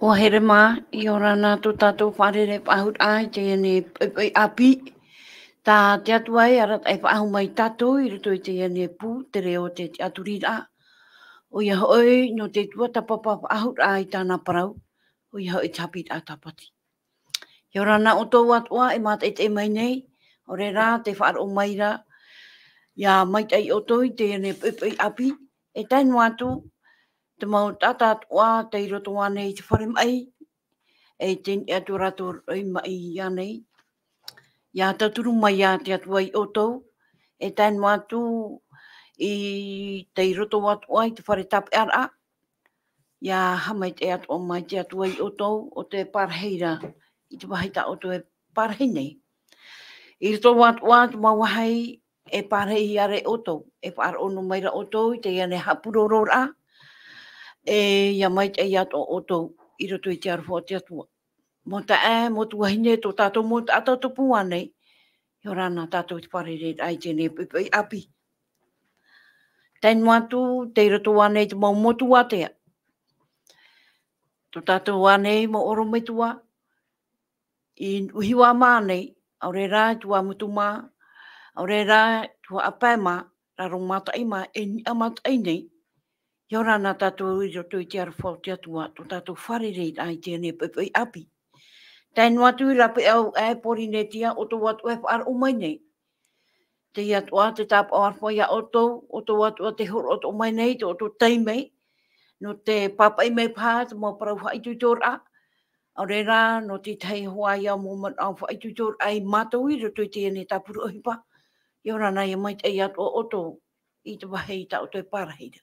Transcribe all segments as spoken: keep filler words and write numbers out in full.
ʻUa here mā, ʻia ora na tō tātou fārereiraʻa i teie nei poʻipoʻi ʻāpī. Tā te Atua e arataʻi faʻahou mai tātou i roto i teie nei pū, te reo o te tiʻaturiraʻa. ʻOia hoʻi, nō te tuatāpapa faʻahou i tāna parau, ʻoia hoʻi te haʻapiʻiraʻa tāpati. ʻIa ora na ʻoutou atoʻa e mātaʻitaʻi mai nei, ʻaore rā tē faʻaroʻo mai ra, ʻia maitaʻi ʻoutou i teie nei poʻipoʻi ʻāpī, e tae noa atu, te mau taʻata atoʻa tei roto ānei i te fare maʻi, e tei niʻa atu rātou i maʻi ānei. ʻIa tauturu mai ia te Atua ia ʻoutou, e tae noa atu i tei roto atoʻa i te fare tāpeʻaraʻa, ʻia haʻamaitaʻi atoʻa mai te Atua ia ʻoutou, ʻo tē pārahi ra i te vāhi tā ʻoutou e pārahi nei. I roto atoʻa te mau vāhi e pārahi ra ʻoutou, e faʻaroʻo noa mai ra ʻoutou i teie nei haʻapurororaʻa, e ʻia maitaʻi atoʻa ʻoutou i roto i te aroha o te Atua. Mau taeaʻe, mau tuahine, tō tātou mau taʻata tupu ānei, ʻia ora na tātou i te fārereiraʻa i teie nei poʻipoʻi ʻāpī. Tae noa atu, tei roto ānei te mau motu ātea. Tō tātou ānei mau ʻorometua, i Nuʻuhiva mā nei, ʻaore rā i Tuamotu mā, ʻaore rā i Tuhaʻa Pae mā, Raro Mataʻi mā, e Niʻa Mataʻi nei, ʻia ora na tātou i roto i te aroha o te Atua, tō tātou fārereiraʻa i teie nei poʻipoʻi ʻāpī. Tae noa atu i Rapeʻau ʻe Pōrīnetia, ʻoutou atoʻa e faʻaroʻo mai nei. Teie atoʻa te tāpaʻo aroha ia ʻoutou, ʻoutou atoʻa tē hōroʻa atoʻa mai nei, tō ʻoutou taime, nō te pāpaʻi mai paha te mau parau faʻaitoitoraʻa, ʻaore rā, nō te tahi hoʻi ia mau manaʻo faʻaitoitoraʻa ia mātou i roto i teie nei tāpura ʻohipa, ʻia ora na ʻia maitaʻi atoʻa ʻoutou i te vāhi tā ʻoutou e pārahi ra.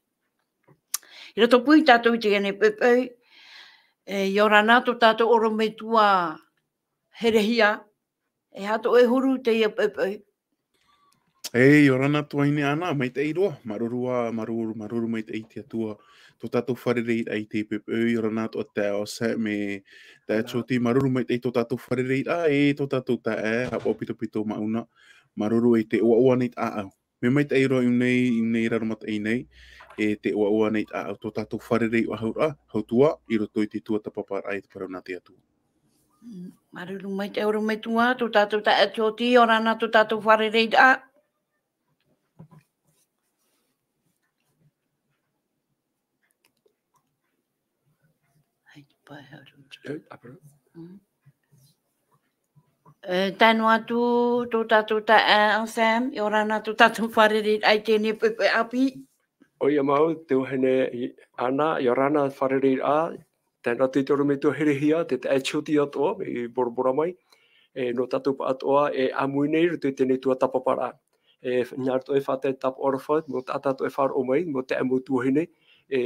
I roto pū ia tātou i teie nei poʻipoʻi, e, ʻia ora na tō tātou ʻorometua Herehia, e aha tō ʻoe huru i teie poʻipoʻi? E, ʻia ora na tuahine Ana, maitaʻi roa, māuruuru, māuruuru, māuruuru maitaʻi i te Atua, tō tātou fārereiraʻa i teie poʻipoʻi, ʻia ora na atoʻa te taeaʻe Sam, e taeaʻe Jyoti, māuruuru maitaʻi tō tātou fārereiraʻa, e tō tātou taeaʻe, haʻapaʻo pitopito māʻuna, māuruuru e tē ʻoaʻoa nei tāʻau. Mea maitaʻi roa i ʻō nei, i ʻō nei Raro Mataʻi nei, e tē ʻoaʻoa nei tāʻau tō tātou fārereiraʻa, hau ra, hau atu ā, i roto i te tuatāpaparaʻa i te parau nā te Atua. Mm, māuruuru maitaʻi ʻorometua, tō tātou taeaʻe Jyoti, ʻia ora na tō tātou fārereiraʻa. Hai, te pae haru. Hai, ʻaparu. Mm. E, tae noa atu tō tātou taeaʻe Sam, ʻia ora na tō tātou fārereiraʻa i teie nei poʻipoʻi ʻāpī. ʻOia mau, te vahine i Ana, ʻia ora na fārereiraʻa, tae noa atu i te ʻorometua Herehia, te taeaʻe Jyoti atoʻa, i Bora Bora mai, e, nō tātou pāʻatoʻa, e ʻāmui nei i roto i teie nei tuatāpaparaʻa. E, nā roto e faʻatae tāpaʻo aroha, mau taʻata atoʻa e faʻaroʻo mai, mau taeaʻe mau tuahine, e,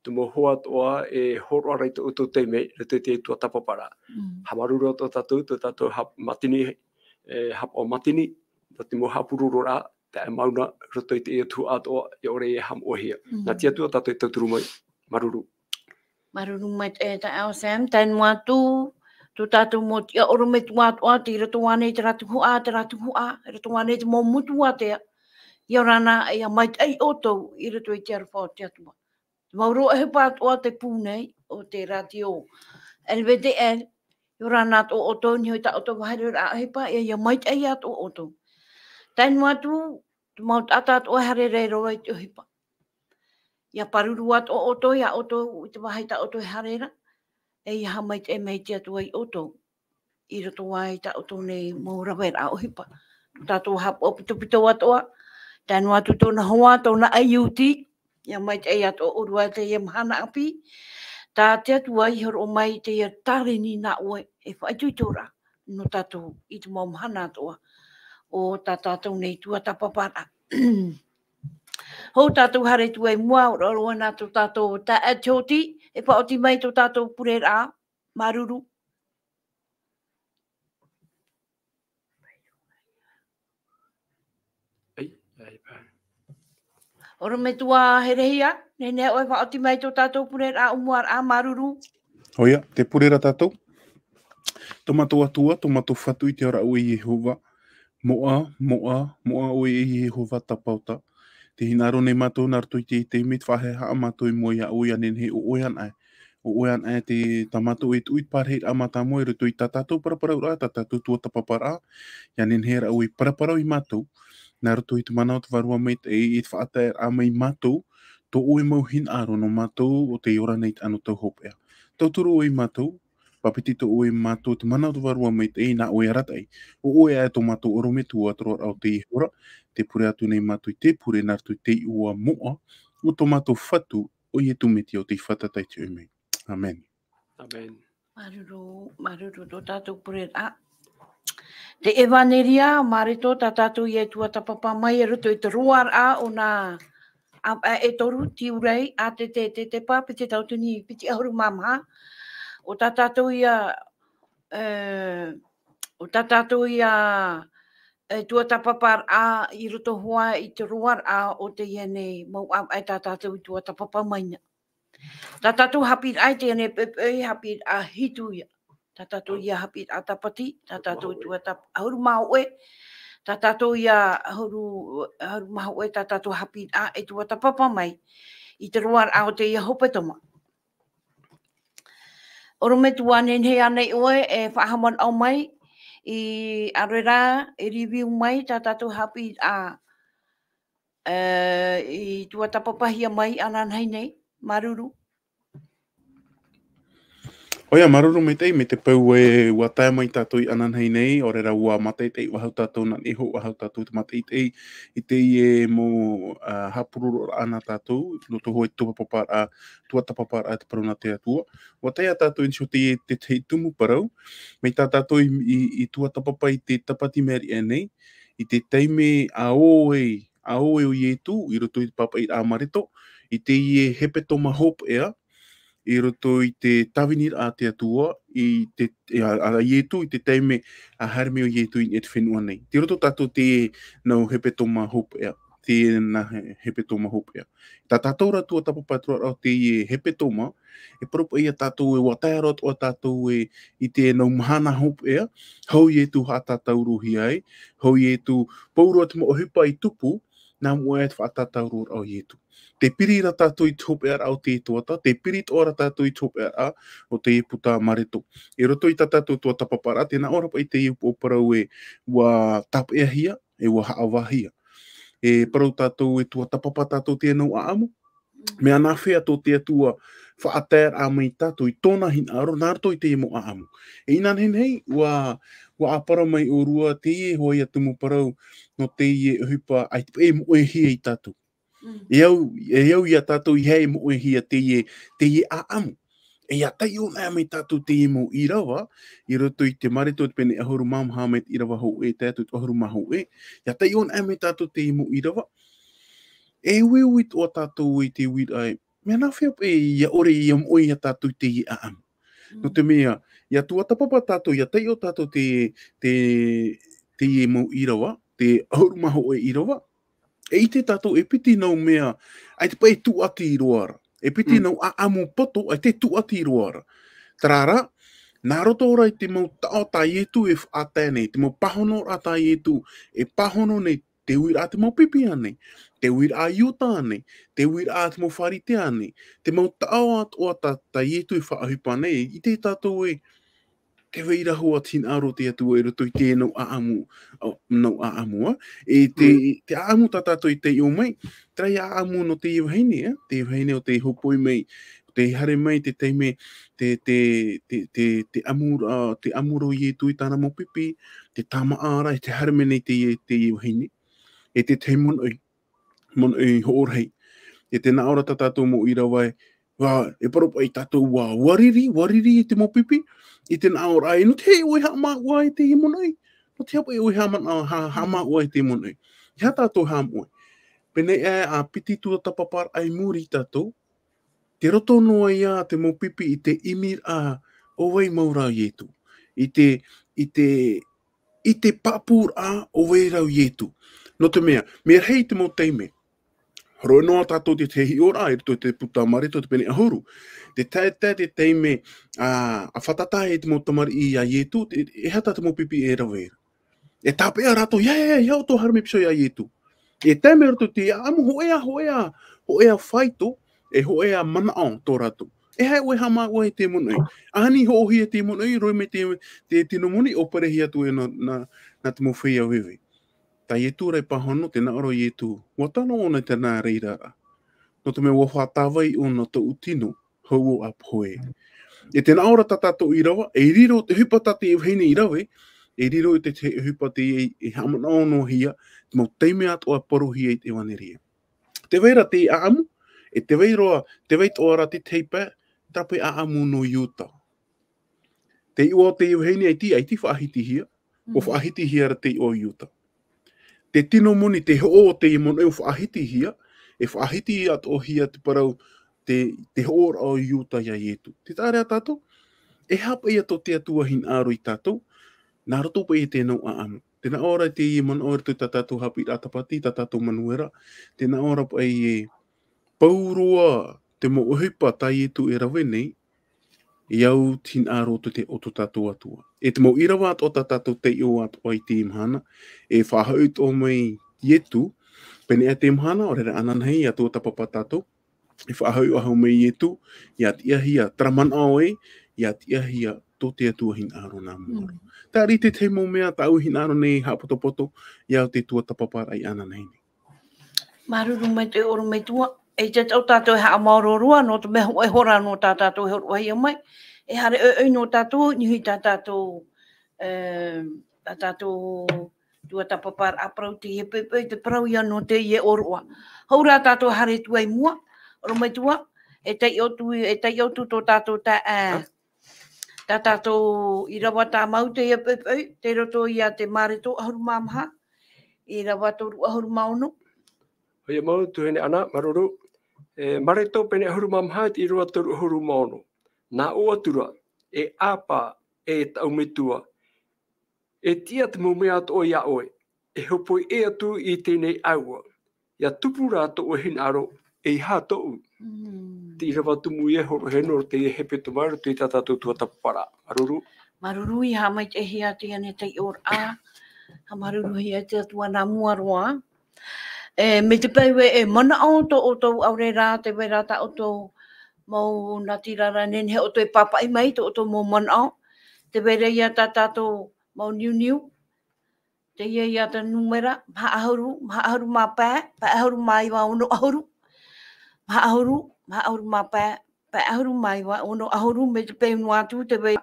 te mau hoa atoʻa e hōroʻa ra i tō ʻoutou taime, i roto i te tuatāpaparaʻa. Mm. Haʻamāuruuru atoʻa tātou, tō tātou hap-, mātini, e, haʻapaʻo mātini, nō te mau haʻapurororaʻa, taeaʻe Mauna, i roto i teie tuhaʻa atoʻa, ʻia ʻore e haʻamoʻehia. Mm. Nā te Atua tātou e tauturu mai. Māuruuru. Māuruuru maitaʻi taeaʻe Sam, tae noa atu, tō tātou mau tiʻa ʻorometua atoʻa, tei roto ānei i terā tuhaʻa, terā tuhaʻa, i roto ānei i te mau motu ātea. ʻIa ora na, ʻia maitaʻi ʻoutou, i roto i te aroha o te Atua. Te mau ʻohipa atoʻa tei pū nei, ʻo te rātio L V D L, ʻia ora na tō ʻoutou, niʻa i tā ʻoutou vāhi ra ʻohipa, ʻia, ʻia maitaʻi atoʻa ʻoutou. Tae noa atu, te mau taʻata atoʻa e haere ra roa i te ʻohipa. ʻIa pāruru atoʻa ʻoutou, ia ʻoutou, i te vāhi tā ʻoutou e haere ra, e ʻia haʻamaitaʻi mai te Atua ia ʻoutou. I roto aʻe i tā ʻoutou nei mau raveraʻa ʻohipa. Nō tātou haʻapaʻo pitopito atoʻa, tae noa atu tōna hoa, tōna aiuti, ʻia maitaʻi atoʻa ʻōrua i teie mahana ʻāpī. Tā te Atua i hōroʻa mai i teie tāleni nā ʻoe e faʻaitoito ra nō tātou i te mau mahana atoʻa o tā tātou nei tuatāpaparaʻa. Hou tātou haere atu i mua, ʻo roa na tō tātou taeaʻe Jyoti, e faʻaoti mai tō tātou pureraʻa, māuruuru. Ai, ai, ai. ʻOrometua Herehia, nehenehe ʻoe e faʻaoti mai tō tātou pureraʻa ʻōmuaraʻa, māuruuru. ʻOia, tē pure ra tātou. Tō mātou Atua, tō mātou Fatu i te ao ra ʻoe Iehova. Moʻa, moʻa, moʻa ʻoe Iehova tapaota. Tē hinaʻaro nei mātou nā roto i teie taime, tē faʻahaʻehaʻa mātou i mua iā ʻoe, ʻia nehenehe ʻo ʻoe anaʻe. ʻO ʻoe anaʻe te, tā mātou e tuʻu i te pārahiraʻa mātāmua i roto i tā tātou paraparauraʻa, tā tātou tuatāpaparaʻa. ʻIa nehenehe rā ʻoe e paraparau ia mātou, nā roto i te mana o te Vārua Maitaʻi, i te faʻataeraʻa mai ia mātou, tō ʻoe mau hinaʻaro nō mātou ʻo tei ora nei i te anotau hopeʻa. Tauturu ʻoe ia mātou, faʻapiti tō ʻoe ia mātou te mana o te Vārua Maitaʻi, nā ʻoe arataʻi. ʻO ʻoe aʻe tō mātou ʻorometua i te roaraʻa o teie hora, tē pure atu nei mātou i te pure nā roto i te iʻoa moʻa o tō mātou Fatu, ʻo Ietu Metia ʻo tei fātata i te hoʻi mai. ʻĀmene. ʻĀmene. Māuruuru, māuruuru tō tātou pureraʻa. Te ʻEvaneria, Mareko, tā tātou ïa e tuatāpapa mai i roto i te roaraʻa o nā ʻāvaʻe e toru, Tiurai, ʻĀtete, Tetepa, piti tauatini, piti ʻahuru mā maha. ʻO tā tātou ïa, e, ʻo tā tātou ïa, e, tuatāpaparaʻa i roto hoʻi i te roaraʻa o teie nei mau ʻāvaʻe tā tātou i tuatāpapa mai na. Tā tātou haʻapiʻiraʻa i teie nei poʻipoʻi, haʻapiʻiraʻa hitu ïa. Tā tātou ïa haʻapiʻiraʻa tāpati, tā tātou i tuatāpapa, ʻahuru mā hōʻē, tā tātou ïa ʻahuru, ʻahuru mā hōʻē, tā tātou haʻapiʻiraʻa e tuatāpapa mai i te roaraʻa o teie hepetoma. ʻOrometua, nehenehe ānei ʻoe e faʻahaʻamanaʻo mai i, ʻaore rā, e review mai tā tātou haʻapiʻiraʻa, e, i tuatāpapahia mai ananahi nei? Māuruuru. ʻOia, māuruuru maitaʻi, mai te peu ē ʻua tae mai tātou i ananahi nei, ʻaore rā ʻua mātaʻitaʻi faʻahou tātou, nā niʻa iho faʻahou tātou te mātaʻitaʻi i teie mau, ā, haʻapuroroʻraʻa nā tātou, nō te hōʻē tuatāpaparaʻa, tuatāpaparaʻa te parau nā te Atua. ʻUa tae ā tātou i niʻa iho i te, te, te tumu parau, mai tā tātou i, i, i tuatāpapa i te tāpati Maria nei, i te taime ʻa ʻō ai, ʻa ʻō ai ʻo Ietu, i roto i te pāpaʻiraʻa a Mareko, i teie hepetoma hopeʻa, i roto i te tāviniraʻa a te Atua, i te, ā, ā, a Ietu, i te taime ʻa haere mai ʻo Ietu i niʻa i te fenua nei. Tei roto tātou teie nau hepetoma hopeʻa, teie nā he-, hepetoma hopeʻa. Tā tātou rā tuatāpapa i te roaraʻa o teie hepetoma, e parau paʻi ia tātou ē ʻua tae roa atoʻa tātou ē i te nau mahana hopeʻa, hou Ietu haʻatātaurohia ai, hou Ietu, pauroa te mau ʻohipa i tupu, nā mua aʻe te faʻatātauroraʻa o Ietu. Tē piri ra tātou i te hopeʻaraʻa o te tuatāpapa, tē piri atoʻa ra tātou i te hopeʻaraʻa o te puta Mareko. I roto i tā tātou tuatāpaparaʻa, tē nā ʻō ra paʻi teie upoʻo parau ē ʻua tāpeʻahia, e ʻua haʻavāhia. E parau tātou ē tuatāpapa tātou teie nau ʻāʻamu, mea nāfea tō te Atua faʻataeraʻa mai ia tātou i tōna hinaʻaro, nā roto i teie mau ʻāʻamu. E inanahi nei, ʻua, ʻua ʻāpara mai ʻōrua teie hoʻi ā tumu parau nō teie ʻohipa, ʻaita paʻi e moʻehia ia tātou. Mm. E au, e au ia tātou ʻeiaha e moʻehia teie, teie ʻāʻamu. E ʻia taiʻo anaʻe mai tātou teie mau ʻīrava, i roto i te Mareko te pene ʻahuru mā maha mai te ʻīrava hōʻē, tae atu i te ʻahuru mā hōʻē. ʻIa taiʻo anaʻe mai tātou teie mau ʻīrava. E uiui atoʻa tātou i te uiraʻa ē, mea nāfea paʻi ʻia ʻore ʻia moʻehia tātou i teie ʻāʻamu. Mm. Nō te mea, ʻia tuatāpapa tātou, ʻia taiʻo tātou te, te, teie mau ʻīrava, te ʻahuru mā hōʻē ʻīrava. E ʻite tātou e piti nau mea, ʻaita paʻi e tūʻati roa ra. E piti Mm. nau ʻāʻamu poto, ʻaita e tūʻati roa ra. Terā rā, nā roto rā i te mau taʻo tā Ietu e faʻatae nei, te mau pāhonoraʻa tā Ietu e pāhono nei, te uiraʻa a te mau pipi ānei, te uiraʻa a Iuta ānei, te uiraʻa a te mau Pharisea ānei, te mau taʻo atoʻa tā, tā Ietu e faʻaʻohipa nei, ʻite tātou ē, tē vai ra hoʻi te hinaʻaro o te Atua i roto i teie nau ʻāʻamu, ʻo, nau ʻāʻamu, ā. E te, Mm. te ʻāʻamu tā tātou i taiʻo mai, terā ïa ʻāʻamu nō teie vahine, ā, te vahine ʻo tei hōpoi mai, ʻo tei haere mai te taime, te, te, te, te, te ʻamu, ā, te ʻamu ra ʻo Ietu i tāna mau pipi, te tāmāʻa ra, e tē haere mai nei teie, teie vahine. E te tahi monoʻi, monoʻi hoʻo rahi. E tē nā ʻō ra tā tātou mau ʻīrava ē, ʻua, e parau paʻi tātou ʻua, ʻua riri, ʻua riri i te mau pipi, i te nā ʻō ra ē, nō te aha ʻoe e haʻamāuʻa i teie monoʻi? Nō te aha paʻi ʻoe e haʻamana-, ha-, haʻamāuʻa i teie monoʻi? E aha tātou e haʻamoʻe? Pēneiaʻe ā piti tuatāpaparaʻa i muri ia tātou, tē roto noa ïa te mau pipi i te ʻimiraʻa ʻo vai mau rā ʻo Ietu. I te, i te, i te pāpūraʻa ʻo vai rā ʻo Ietu. Nō te mea, mea rahi te mau taime. Hōroʻa noa tātou i te hiʻoraʻa i roto i te puta Mareko te pene ʻahuru. Tē tae, tae te taime, ā, ʻa fātata ai te mau tamariʻi ia Ietu, te, e aha tā te mau pipi e rave ra. E tāpeʻa rātou, ʻeiaha, ʻeiaha, ʻeiaha ʻoutou e haere mai piha ia Ietu. E tae mai roto i te ʻāʻamu, hōʻē ā, hōʻē ā, hōʻē ā faito, e hōʻē ā manaʻo tō rātou. E haere ʻoe e haʻamāuʻa i te monoʻi. ʻAhani hoʻohia te monoʻi, rohi mai te, te tino moni, ʻōperehia atu ē nā, nā, nā te mau feiā veve. Tā Ietu rā i pāhono, tē nā ʻō ra Ietu, ʻua tano ʻōna i te nā reira ra. Nō te mea ʻua faʻatāvai ʻōna tōʻu tino, hou ʻo ʻapohe. E tē nā ʻō ra tā tātou ʻīrava, e riro te ʻohipa tā te vahine i rave, e riro i te, te ʻohipa teie e haʻamanaʻo noa hia, te mau taime atoʻa e parauhia i te ʻevanelia. Tē vai ra te ʻāʻamu, e tē vai roa, tē vai atoʻa ra te tahi pae, terā paʻi ʻāʻamu nō Iuta. Te iʻoa o te vahine ʻaita, ʻaita i faʻahitihia, ʻua Mm. faʻahitihia ra te iʻoa o Iuta. Te tino moni, te hoʻo o te monoʻi ʻua faʻahitihia, e faʻahiti atoʻa hia te parau, te, te hoʻoraʻa o Iuta iā Ietu. Tē taʻa ra tātou, e haʻapaʻo ia tō te Atua hinaʻaro ia tātou, nā roto paʻi i te nau ʻāʻamu. Tē nā ʻō ra teie manaʻo i roto i tā tātou haʻapiʻiraʻa tāpati, tā tātou Manuera, tē nā ʻō ra paʻi e pau roa te mau ʻohipa tā Ietu e rave nei, e au te hinaʻaro o te, o tō tātou Atua. E te mau ʻīrava atoʻa tā tātou taiʻo atoʻa i teie mahana, e faʻahoʻi atoʻa mai Ietu, pēnei aʻe te mahana, ʻaore rā ananahi, ʻia tuatāpapa tātou, e faʻahoʻi atoʻa mai Ietu, ʻia tiʻahia, terā manaʻo ē, ʻia tiʻahia tō te Atua hinaʻaro nā mua ra. Mm. Terā te tahi mau mea tāʻu i hinaʻaro nei haʻapotopoto, ʻia au te tuatāpaparaʻa i ananahi nei. Māuruuru maitaʻi ʻorometua, e te tau tātou e haʻamaoro roa, nō te mea hōʻē hora noa tā tātou e hōroʻahia mai, e haere ʻoiʻoi noa tātou, ʻia hiʻo tā tātou, e, tā tātou tuatāpaparaʻa parau teie poʻipoʻi, te parau ia nō teie ʻōroʻa. Hou rā tātou e haere atu ai i mua, ʻorometua, e taiʻo atu, e taiʻo atu tō tātou taeaʻe, tā tātou ʻīrava tāmau teie poʻipoʻi, tei roto ia te Mareko ʻahuru mā maha, ʻīrava toru ʻahuru mā ono. ʻOia mau, tuahine Ana, māuruuru. E, Mareko pene ʻahuru mā maha, te ʻīrava toru ʻahuru mā ono. Nā ʻō atu ra, e ʻĀpā, e tāʻu Metua, e tiʻa te mau mea atoʻa iā ʻoe, e hōpoi ʻē atu i teie nei ʻāua, ʻia tupu rā tō ʻoe hinaʻaro, ʻeiaha tōʻu. Mm. Te ʻīrava tumu ia e hōroʻahia nō teie hepetoma i roto i tā tātou tuatāpaparaʻa. Māuruuru. Māuruuru, ʻia haʻamaitaʻihia teie nei taiʻoraʻa. Haʻamāuruuruhia te Atua nā mua roa. E, mai te peu ē, e manaʻo tō ʻoutou, ʻaore rā, tē vai ra tā ʻoutou mau natirara, nehenehe ʻoutou e pāpaʻi mai tō ʻoutou mau manaʻo. Tē vai ra ia tā tātou mau niuniu. Teie ia te nūmera, maha ʻahuru, maha ʻahuru mā pae, pae ʻahuru mā iva, ono ʻahuru. Maha ʻahuru, maha ʻahuru mā pae, pae ʻahuru mā iva, ono ʻahuru, mai te peu noa atu, tē vai,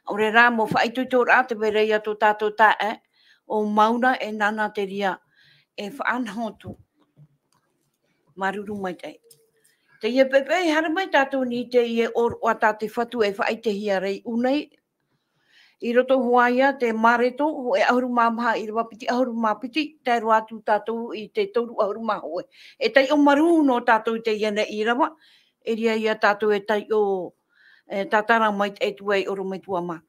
ʻaore rā mau faʻaitoitoraʻa, tē vai ra ia tō tātou taeaʻe, ʻo Mauna e Nana Teria, e faʻanaho atu. Māuruuru maitaʻi. Teie poʻipoʻi, haere mai tātou i teie ʻōroʻa tā te Fatu e faʻaʻitehia ra i ʻō nei, i roto hoʻi ia te Mareko, hōʻē ʻahuru mā maha, ʻīrava piti ʻahuru mā piti, tae roa atu tātou i te toru ʻahuru mā hōʻē. E taiʻo marū noa tātou i teie nei ʻīrava, e ʻere ia tātou e taiʻo, e, tātara maitaʻi atu ai, ʻorometua mā.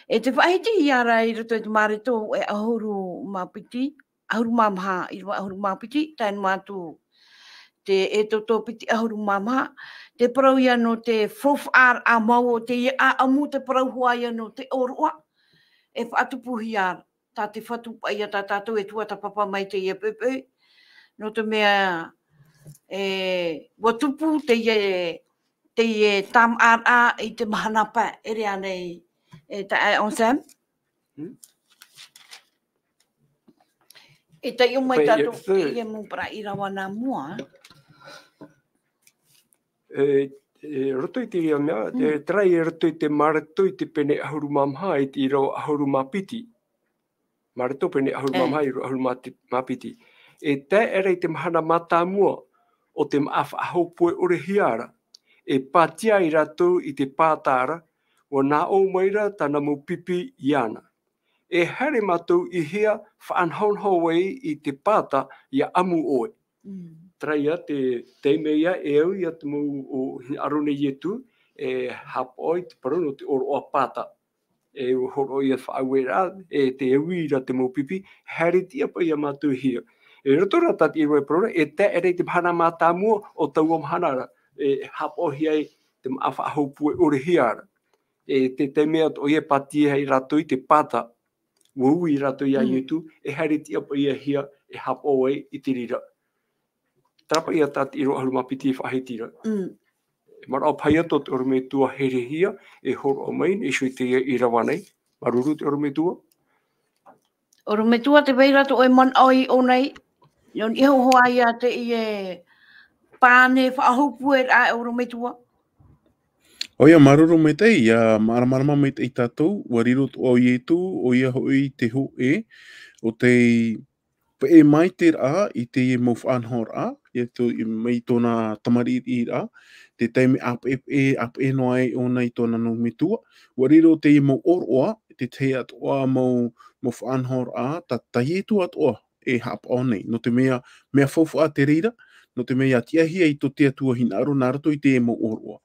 E tē faʻahitihia ra i roto i te Mareko, hōʻē ʻahuru mā piti, ʻahuru mā maha, ʻīrava ʻahuru mā piti, tae noa atu te Exodo piti ʻahuru mā maha, te parau ia nō te faufaʻaraʻa mau o teie ʻāʻamu, te parau hoʻi ia nō te ʻōroʻa, e faʻatupuhia ra, tā te Fatu paʻi ia tā tātou e tuatāpapa mai teie poʻipoʻi, nō te mea, e, ʻua tupu teie, teie tāmāʻaraʻa i te mahana pae, ʻere ānei, e, taeaʻe Anselme? Hmm? E taiʻo mai Paʻi, tātou e, i teie mau parau ʻīrava nā mua. E, e, roto i te reira mea, Mm. e, terā i roto i te Mareko i te pene ʻahuru mā maha, i te ʻīrava ʻahuru mā piti. Mareko pene ʻahuru mā E. maha, ʻīrava ʻahuru mā ti-, mā piti. E tae aʻera i te mahana mātāmua o te māʻa faʻahōpue ʻore hia ra, e pātia ai rātou i te pāta ra, ʻua nā ʻō mai ra tāna mau pipi iāna. E haere mātou i hea faʻanahonaho ai i te pāta ʻia ʻamu ʻoe. Mm. Terā ia te, te mea ia e au ia te mau o Arona Ietu, e haʻapaʻo i te parau nō te ʻōroʻa pāta. E hōroʻa ia faʻaueraʻa, e te au ra te mau pipi, haere tiʻa paʻi ia mātou i hea. E roto rā tā te ʻīrava e parau ra, e tae aʻera i te mahana mātāmua o taua mahana ra, e haʻapaʻohia ai te māʻa faʻahōpue ʻore hia ra. E te, te mea atoʻa ia e pātia ai rātou i te pāta, ʻua ui rātou iā Mm. Ietu, e haere tiʻa paʻi ia hea, e haʻapaʻo ai i te reira. Terā paʻi ia tā te ʻīrava ʻahuru mā piti e faʻahiti ra. Mm. E manaʻo paʻi atu te ʻorometua herehia e hōroʻa mai nei, e iho i teie ʻīrava nei. Māuruuru te ʻorometua. ʻOrometua, tē vai ra tō ʻoe manaʻo i ʻō nei? Nō niʻa iho hoʻi iā teie pāne faʻahōpue ra, e ʻorometua. ʻOia, māuruuru maitaʻi, ʻia māramarama maitaʻi tātou, ʻua riro atoʻa ʻo Ietu, ʻoia hoʻi te hōʻē o tei peʻe maitaʻi ra i teie mau faʻanahoraʻa, i tō, i, mai tōna tamariʻiraʻa, te taime ʻāpeʻe, ʻāpeʻe noa ai ʻōna i tōna nau metua, ʻua riro teie mau ʻōroʻa, te tahi atoʻa mau, mau faʻanahoraʻa, tā, tā Ietu atoʻa e haʻapaʻo nei, nō te mea, mea faufaʻa te reira, nō te mea ʻia tiʻahia i tō te Atua hinaʻaro nā roto i teie mau ʻōroʻa.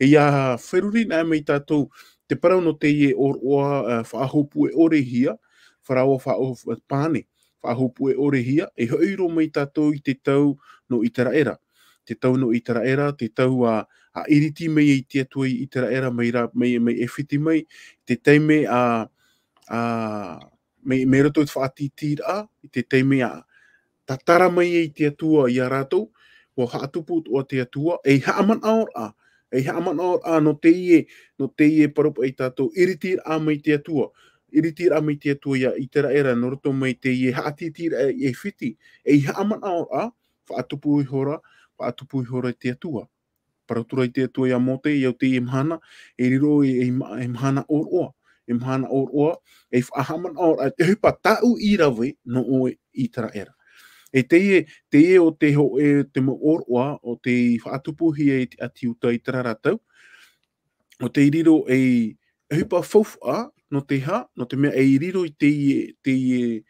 E ʻia feruri anaʻe mai tātou, te parau nō teie ʻōroʻa, ā, faʻahōpue ʻorehia, Farao faʻa-, pāne, faʻahōpue ʻorehia, e hoʻi roa mai tātou i te tau nō ʻĪteraʻera. Te tau nō ʻĪteraʻera, te tau a, a iriti mai ai te Atua i ʻĪteraʻera, mai ra, mai, mai ʻAifiti mai, te taime a, a, mai, mai roto i te faʻatītīraʻa, i te taime a, tātara mai ai te Atua iā rātou, ʻua haʻatupu atoʻa te Atua, ei haʻamanaʻoraʻa, ei haʻamanaʻoraʻa nō teie, nō teie parau paʻi tātou, iritiraʻa mai te Atua, iritiraʻa mai te Atua iā ʻĪteraʻera, nō roto mai teie haʻatītīraʻa i ʻAifiti, ei haʻamanaʻoraʻa, faʻatupu ihora, faʻatupu ihora te Atua. Parau atu ra te Atua iā Mōte, i au teie mahana, e riro ei, ei ma-, ei mahana ʻōroʻa, ei mahana ʻōroʻa, ei faʻahaʻamanaʻoraʻa, te ʻohipa tāʻu i rave nō ʻoe ʻĪteraʻera. E teie, teie ʻo te hōʻē, te mau ʻōroʻa, ʻo tei faʻatupuhia e te ʻĀti Iuta i terā ra tau, ʻo tei riro ei ʻohipa faufaʻa, nō te aha, nō te mea ei riro i teie, teie,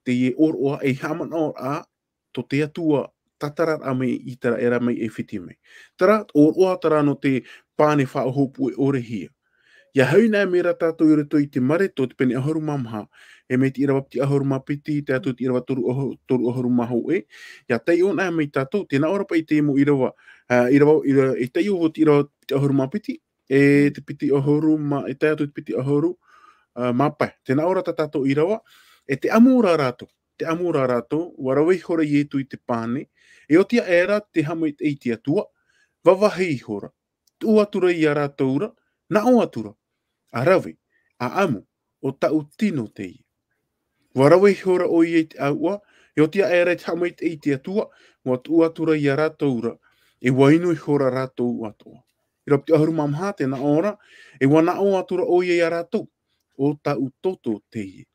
teie ʻōroʻa, ei haʻamanaʻoraʻa, tō te Atua tātararaʻa mai ʻĪteraʻera mai ʻAifiti mai. Terā, ʻōroʻa terā nō te pāne faʻahōpue ʻorehia. ʻIa hoʻi anaʻe mai ra tātou i roto i te Mareko, te pene ʻahuru mā maha, e mai te ʻīrava piti ʻahuru mā piti, tae atu i te ʻīrava toru ʻahu-, toru ʻahuru mā hōʻē, ʻia taiʻo anaʻe mai tātou, tē nā ʻō ra paʻi te mau ʻīrava, ā, ʻīrava, ʻīra-, e taiʻo vau te ʻīrava piti ʻahuru mā piti, e te piti ʻahuru mā, e tae atu i te piti ʻahuru, ā, mā pae. Tē nā ʻō ra tā tātou ʻīrava, e te ʻamu ra rātou, te ʻamu ra rātou, ʻua rave ihora Ietu i te pāne, e oti aʻe ra te haʻamaitaʻi i te Atua, vāvāhi ihora, tuʻu atu ra iā rātou ra, naʻo atu ra, ʻa rave, ʻa ʻamu, ʻo tāʻu tino teie. ʻUa rave ihora ʻoia i te ʻāuʻa, e oti aʻe ra i te haʻamaitaʻi i te Atua, ʻua tuʻu atu ra iā rātou ra, e ʻua inu ihora rātou atoʻa. ʻĪrava piti ʻahuru mā maha, tē nā ʻō ra, e ʻua naʻo atu ra ʻoia iā rātou, ʻo tāʻu toto teie.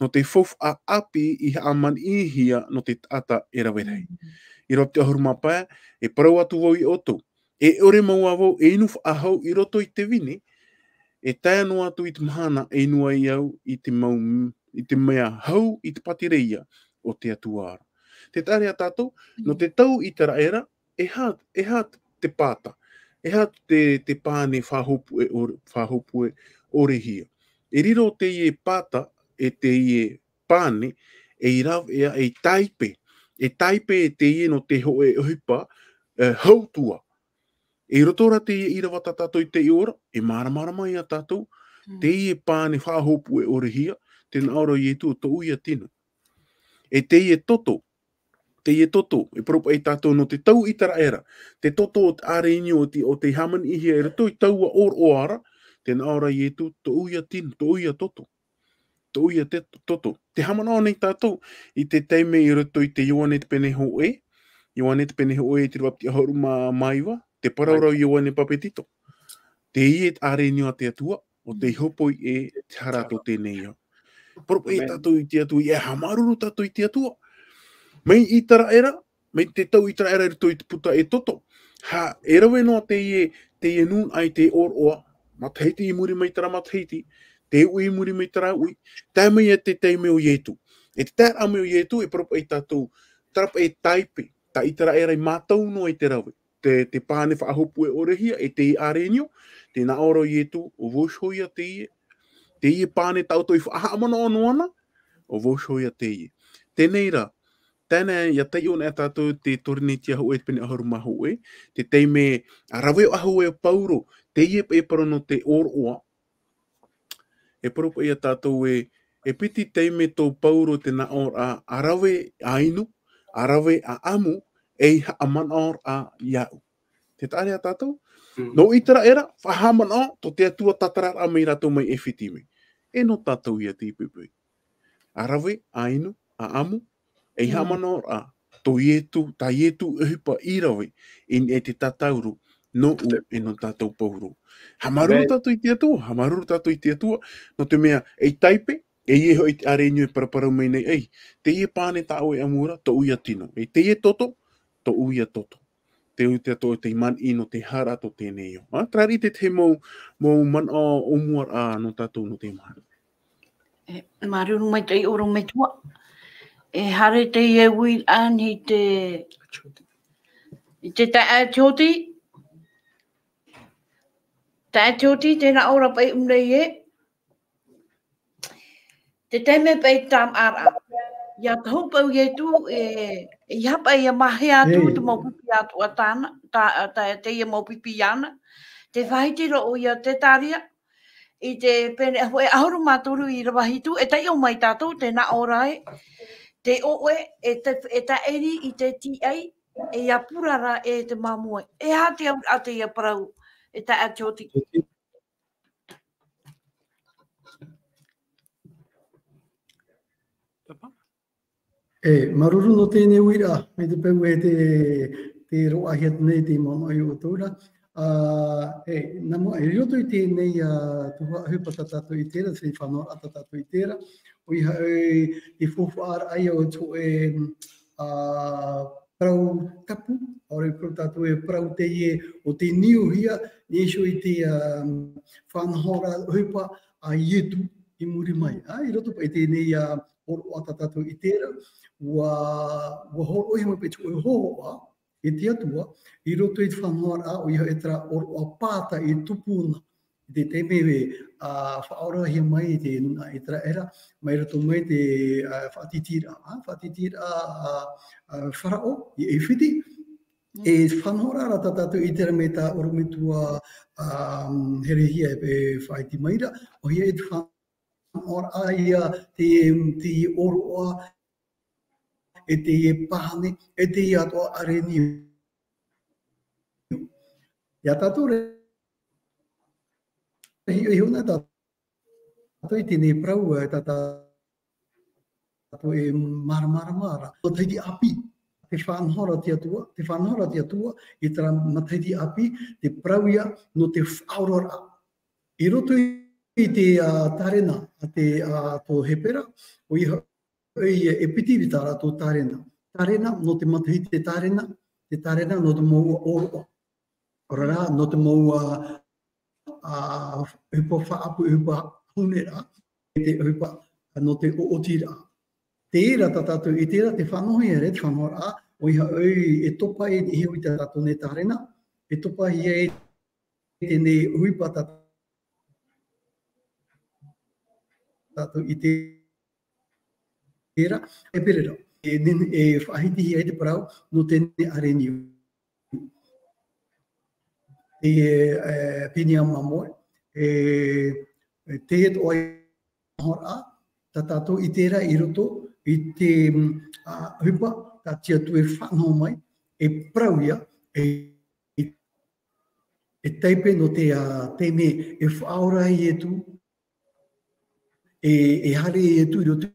Nō te faufaʻa ʻāpī i haʻamaniʻihia nō te taʻata e rave rahi. ʻĪrava piti ʻahuru mā pae, e parau atu vau iā ʻoutou, e ʻore mau ā vau e inu faʻahou i roto i te vine, e tae noa atu i te mahana e inu ai au i te mau, i te mea hau i te pātireia o te Atua ra. Tē taʻa ra ia tātou, nō te tau ʻĪteraʻera, e aha, e aha te pāta, e aha te, te pāne faʻahōpue ʻore-, faʻahōpue ʻorehia. E riro teie pāta, e teie pāne, ei rāveʻa, ei tāipe, e tāipe e teie nō te hōʻē ʻohipa, e, hau atu ā. I roto ra teie ʻīrava tā tātou i taiʻo ra, e māramarama ia tātou, Mm. teie pāne faʻahōpue ʻorehia, tē nā ʻō ra Ietu ʻo tōʻu ia tino. E teie toto, teie toto, e parau paʻi tātou nō te tau ʻĪteraʻera, te toto o te ʻārenio o te, ʻo tei hāmaniʻihia i roto i taua ʻōroʻa ra, tē nā ʻō ra Ietu, tōʻu ia tino, tōʻu ia toto. Tōʻu ia te toto. Tē haʻamanaʻo nei tātou i te taime i roto i te Ioane te pene hōʻē, Ioane te pene hōʻē i te ʻīrava piti ʻahuru mā, mā iva, te parau ra Ioane Papetito. Teie te ʻārenio a te Atua, ʻo tei hōpoi ʻē te hara tō teie nei ao. Parau paʻi tātou i te Atua, ʻia haʻamāuruuru tātou i te Atua. Mai ʻĪteraʻera, mai te tau ʻĪteraʻera i roto i te puta ʻEtoto. Ha, e rave noa teie, teie nūnaʻa i te ʻōroʻa, matahiti i muri mai terā matahiti, te uʻi i muri mai terā uʻi, tae mai ia te taime o Ietu. E te taeraʻa mai o Ietu, e parau paʻi tātou, terā paʻi e tāipe, tā ʻĪteraʻera i mātau noa i te rave. Te, te pāne faʻahōpue ʻorehia, e te ʻārenio, tē nā ʻō ra Ietu, ʻo vau iho ia teie, teie pāne tā ʻoutou i faʻahaʻamanaʻo noa na, ʻo vau iho ia teie. Teie rā, teie nei, ʻia taiʻo anaʻe tātou te Torinetia hōʻē, te pene ʻahuru mā hōʻē, te taime, ʻa rave faʻahou ai ʻo Pauro, teie paʻi e parau nō te ʻōroʻa, e parau paʻi ia tātou ē, e piti taime tō Pauro te nā ʻō ra, ʻa rave, ʻa inu, ʻa rave, ʻa ʻamu, ei haʻamanaʻoraʻa iāʻu. Tē taʻa ra ia tātou, Mm. Nō ʻĪteraʻera, faʻahaʻamanaʻo, tō te Atua tātararaʻa mai rātou mai ʻAifiti mai. E nō tātou ia te poʻipoʻi. ʻA rave, ʻa inu, ʻa ʻamu, ei Mm. haʻamanaʻoraʻa, tō Ietu, tā Ietu e ʻohipa i rave, i niʻa i te tātauro, nōʻu e nō tātou pauroa. Haʻamāuruuru Amen. Tātou i te Atua, haʻamāuruuru tātou i te Atua, nō te mea, ei taipe, e ia hoʻi te ʻāreʻa niu e paraparau mai nei, ei, teie pane tā ʻoe ʻamuraʻa, tōʻu ia tino, ei teie toto, tōʻu ia toto. Te ui te Atua te manaʻo nō te hara tō teie nei ao. ʻĀ, terā ia te tahi mau, mau manaʻo ʻōmuaraʻa nō tātou nō te mahana. E, māuruuru maitaʻi ʻorometua. E haere teie uiraʻa i te, i te taeaʻe Tioti. Taeaʻe Tioti, tē nā ʻō ra paʻi ʻō nei ē. Te taime paʻi tāmāʻaraʻa. ʻIa tahu paʻi Ietu, e, ʻeiaha paʻi ʻia mahea atu Ei. Te mau pipi atu ā tāna, tā, tā, teie mau pipi iāna. Tē faʻahiti ra ʻoia te Tetaria, i te pene, e ʻahuru mā toru ʻīrava hitu, e taiʻo mai tātou, tē nā ʻō ra ē, te ʻoʻe, e te, e taʻeri i te tīʻai, e ʻia purara e te māmoe. E aha te auraʻa teie parau, e taeaʻe Tioti. E, māuruuru nō teie uiraʻa, mai te peu e te, te roaʻahia atu nei te manaʻo ia ʻoutou ra. Ā, e, nā mua, i roto i teie nei, ā, tuhaʻa ʻohipa tā tātou i terā, te faʻanahoraʻa tā tātou i terā, ʻoia hoʻi, te faufaʻaraʻa ia o te hōʻē, ā, parau tapu, ʻaore parau tātou e parau teie o te niuhia, i niʻa iho i te, ā, faʻanahoraʻa ʻohipa a Ietu i muri mai. Ā, i roto paʻi i teie nei, ā, ʻōroʻa tā tātou i terā, ʻua, ʻua hōroʻahia mai paʻi te hōhoʻa, e te Atua, i roto i te faʻanahoraʻa, ʻoia hoʻi terā ʻōroʻa pāta i tupu na. I te taime, ā, faʻaorahia mai te nūnaʻa ʻĪteraʻera, mai roto mai te, ā, faʻatītīraʻa, ā, faʻatītīraʻa, ā, ā, Faraō, i ʻAifiti. Mm. E faʻanahoraʻa tā tātou i terā mai tā ʻorometua, ā, Herehia e faʻaiti mai ra, ʻoia e te faʻanahoraʻa ia te, te ʻōroʻa, e teie pane, e teie atoʻa ʻāreʻa niu. ʻIa tātou re-, hiʻo, hiʻo na tātou i teie nei parau, e tā tātou e māramarama ra. Matahiti ʻāpī, te faʻanahoraʻa te Atua, te faʻanahoraʻa te Atua, i terā matahiti ʻāpī, te parau ia nō te faʻaoraraʻa. I roto i te, ā, tārena, a te, ā, tō Hepera, ʻoia hoʻi e piti i tā rātou tārena. Tārena, nō te matahiti tārena, te tārena, nō te mau ʻōroʻa. ʻOia rā, nō te mau, ā, ā, ʻohipa faʻaʻapu, ʻohipa hune ra, e te ʻohipa, ā, nō te ʻoʻotiraʻa. Terā tā tātou i terā te faʻanahoraʻa ra, te faʻanahoraʻa, ʻoia hoʻi e topa i niʻa iho i tā tātou nei tārena, e topahia e teie nei ʻohipa tā tātou i terā, e pērā ra. E nene-, e faʻahitihia ai te parau, nō teie nei ʻāreʻa niu. E, e, pīnia māmoe, e, e, teie atoʻa faʻanahoraʻa, tā tātou i terā i roto i te, ā, ʻohipa, tā te Atua e faʻanaho mai, e parau ia, e, e taipe nō te, ā, taime e faʻaora ai Ietu, e, e haere Ietu i roto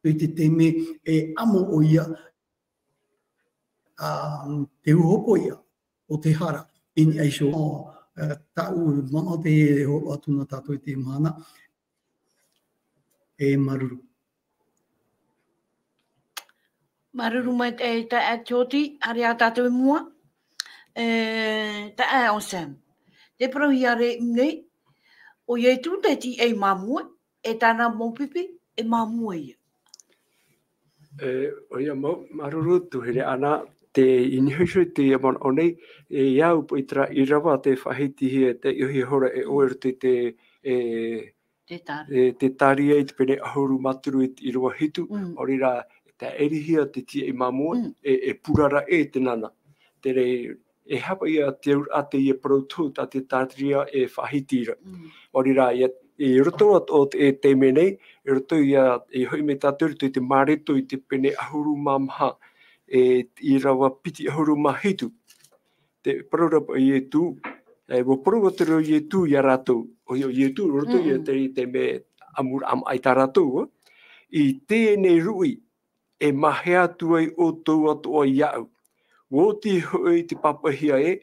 i te taime e amo ʻoia, ā, te uhopo ia o te hara i niʻa iho, ā, tāʻu manaʻo teie e hōroʻa atu na tātou i teie mahana. E māuruuru. Māuruuru maitaʻi, e, taeaʻe Tioti, haere ā tātou i mua. E, taeaʻe Sam. Te parauhia ra nei, ʻo Ietu te tīaʻi māmoe, e tāna mau pipi, e māmoe ia. E, ʻoia mau, māuruuru tuahine Ana, tē, i niʻa iho i teie manaʻo nei, e, ʻia au paʻi terā ʻīrava tē faʻahitihia, tē ʻohie hora e ʻoe i roto i te, e, Tetaria. E, Tetaria i te pene ʻahuru mā toru i te ʻīrava hitu, Mm. ʻaore rā, tāʻirihia te tīaʻi māmoe, Mm. e, e purara e te nana. Terā, e aha paʻi ia te auraʻa teie parau tohu tā Tetaria e faʻahiti ra. Mm. ʻAore rā, ia, i roto atoʻa o te, e taime nei, i roto ia, e hoʻi mai tātou i roto i te Mareko i te pene ʻahuru mā maha, e, ʻīrava piti ʻahuru mā hitu. te parau ra paʻi Ietu, e, ʻua parau atu ra Ietu ia rātou, ʻoia, Ietu, roto ia te, te mea ʻamuraʻa maʻi tā rātou, ʻo, i teie nei ruʻi, e mahea atu ai ʻoutou atoʻa iāʻu. ʻUa oti hoʻi te pāpaʻihia ē,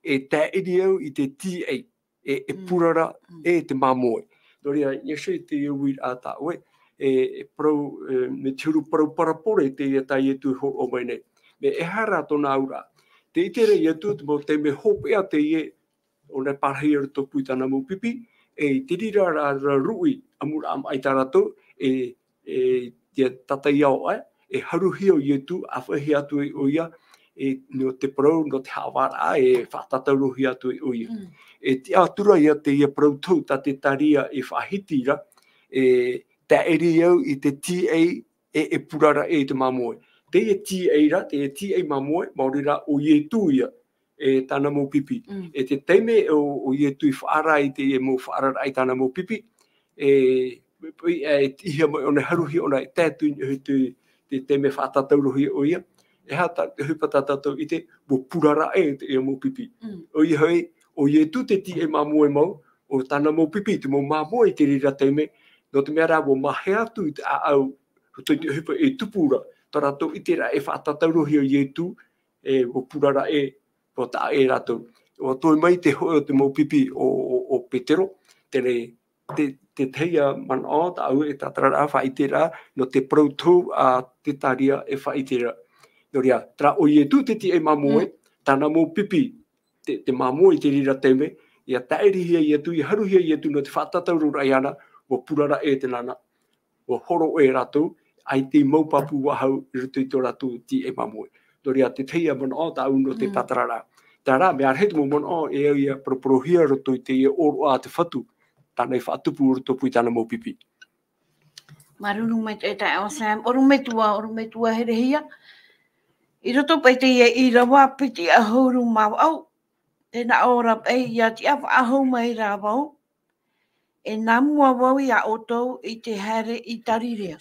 e tāʻiri au i te tīaʻi, e, e purara, e te māmoe. Nō reira, ʻia ʻite i te uiraʻa tā ʻoe, e, e parau, e, me te huru parau parabole teie tā Ietu e hōroʻa mai nei. Mea ʻehara tōna auraʻa. Tē ʻite ra Ietu te mau taime hopeʻa teie, ʻo na parahi i roto pū i tāna mau pipi, e i te reira ra, ra ruʻi, ʻamuraʻa maʻi tā rātou, e, e, te tata i ao aʻe, e haruhia ʻo Ietu, ʻāfaʻihia atu ai ʻoia, e, nō te parau, nō te haʻavāraʻa, e faʻatātaurohia atu ai ʻoia. E tiʻa atu ra ia teie parau tohu tā Zekaria e faʻahiti ra, e tāʻiri au i te tīaʻi, e, e purara ʻē i te māmoe. Teie tīaʻi ra, teie tīaʻi māmoe, maori rā ʻo Ietu ia, e tāna mau pipi. E te taime ʻo, ʻo Ietu i faʻaara i teie mau faʻaararaʻa i tāna mau pipi, e, e, e tiʻihia mai ʻōna, haruhia ʻōna, e tae atu i niʻa i te, te taime faʻatātaurohia ʻoia. E aha tā, te ʻohipa tā tātou i ʻite, ʻua purara ʻē teie mau pipi. ʻOia hoʻi, ʻo Ietu te tīaʻi māmoe mau, ʻo tāna mau pipi, te mau māmoe i te reira taime, nō te mea rā, ʻua mahea atu i te ʻāʻau, roto i te ʻohipa e tupu ra, tā rātou ʻiteraʻa e faʻatātaurohia ʻo Ietu, e, ʻua purara ʻē, ʻua taʻa ʻē rātou. ʻUa toe mai te hōʻē o te mau pipi ʻo, ʻo, ʻo Petero, te, te, te tahi manaʻo tāʻu e tātararaʻa, faʻaʻiteraʻa, nō te parau tohu a Zekaria e faʻaʻite ra. Nō reira, terā ʻo Ietu te tīaʻi māmoe, tāna mau pipi, te, te māmoe i te reira taime, ʻia tāʻirihia Ietu, ʻia haruhia Ietu nō te faʻatātauroraʻa iāna, ʻua purara ʻē te nānā, ʻua horo ʻē rātou, ʻaita i mau pāpū vāhau i roto i tō rātou tīaʻi māmoe. Nō reira, te tahi manaʻo tāʻu nō te tātararaʻa. Terā, mea rahi te mau manaʻo e au ʻia paraparauhia roto i teie ʻōroʻa a te Fatu, tāna i faʻatupu roto pū i tāna mau pipi. Māuruuru maitaʻi e taeaʻe Sam, ʻorometua, ʻorometua herehia. I roto paʻi teie ʻīrava piti ʻahuru mā vaʻu, tē nā ʻō ra paʻi, ʻia tiʻa faʻahou mai ra vau, e nā mua vau ia ʻoutou i te haere i Tarirea.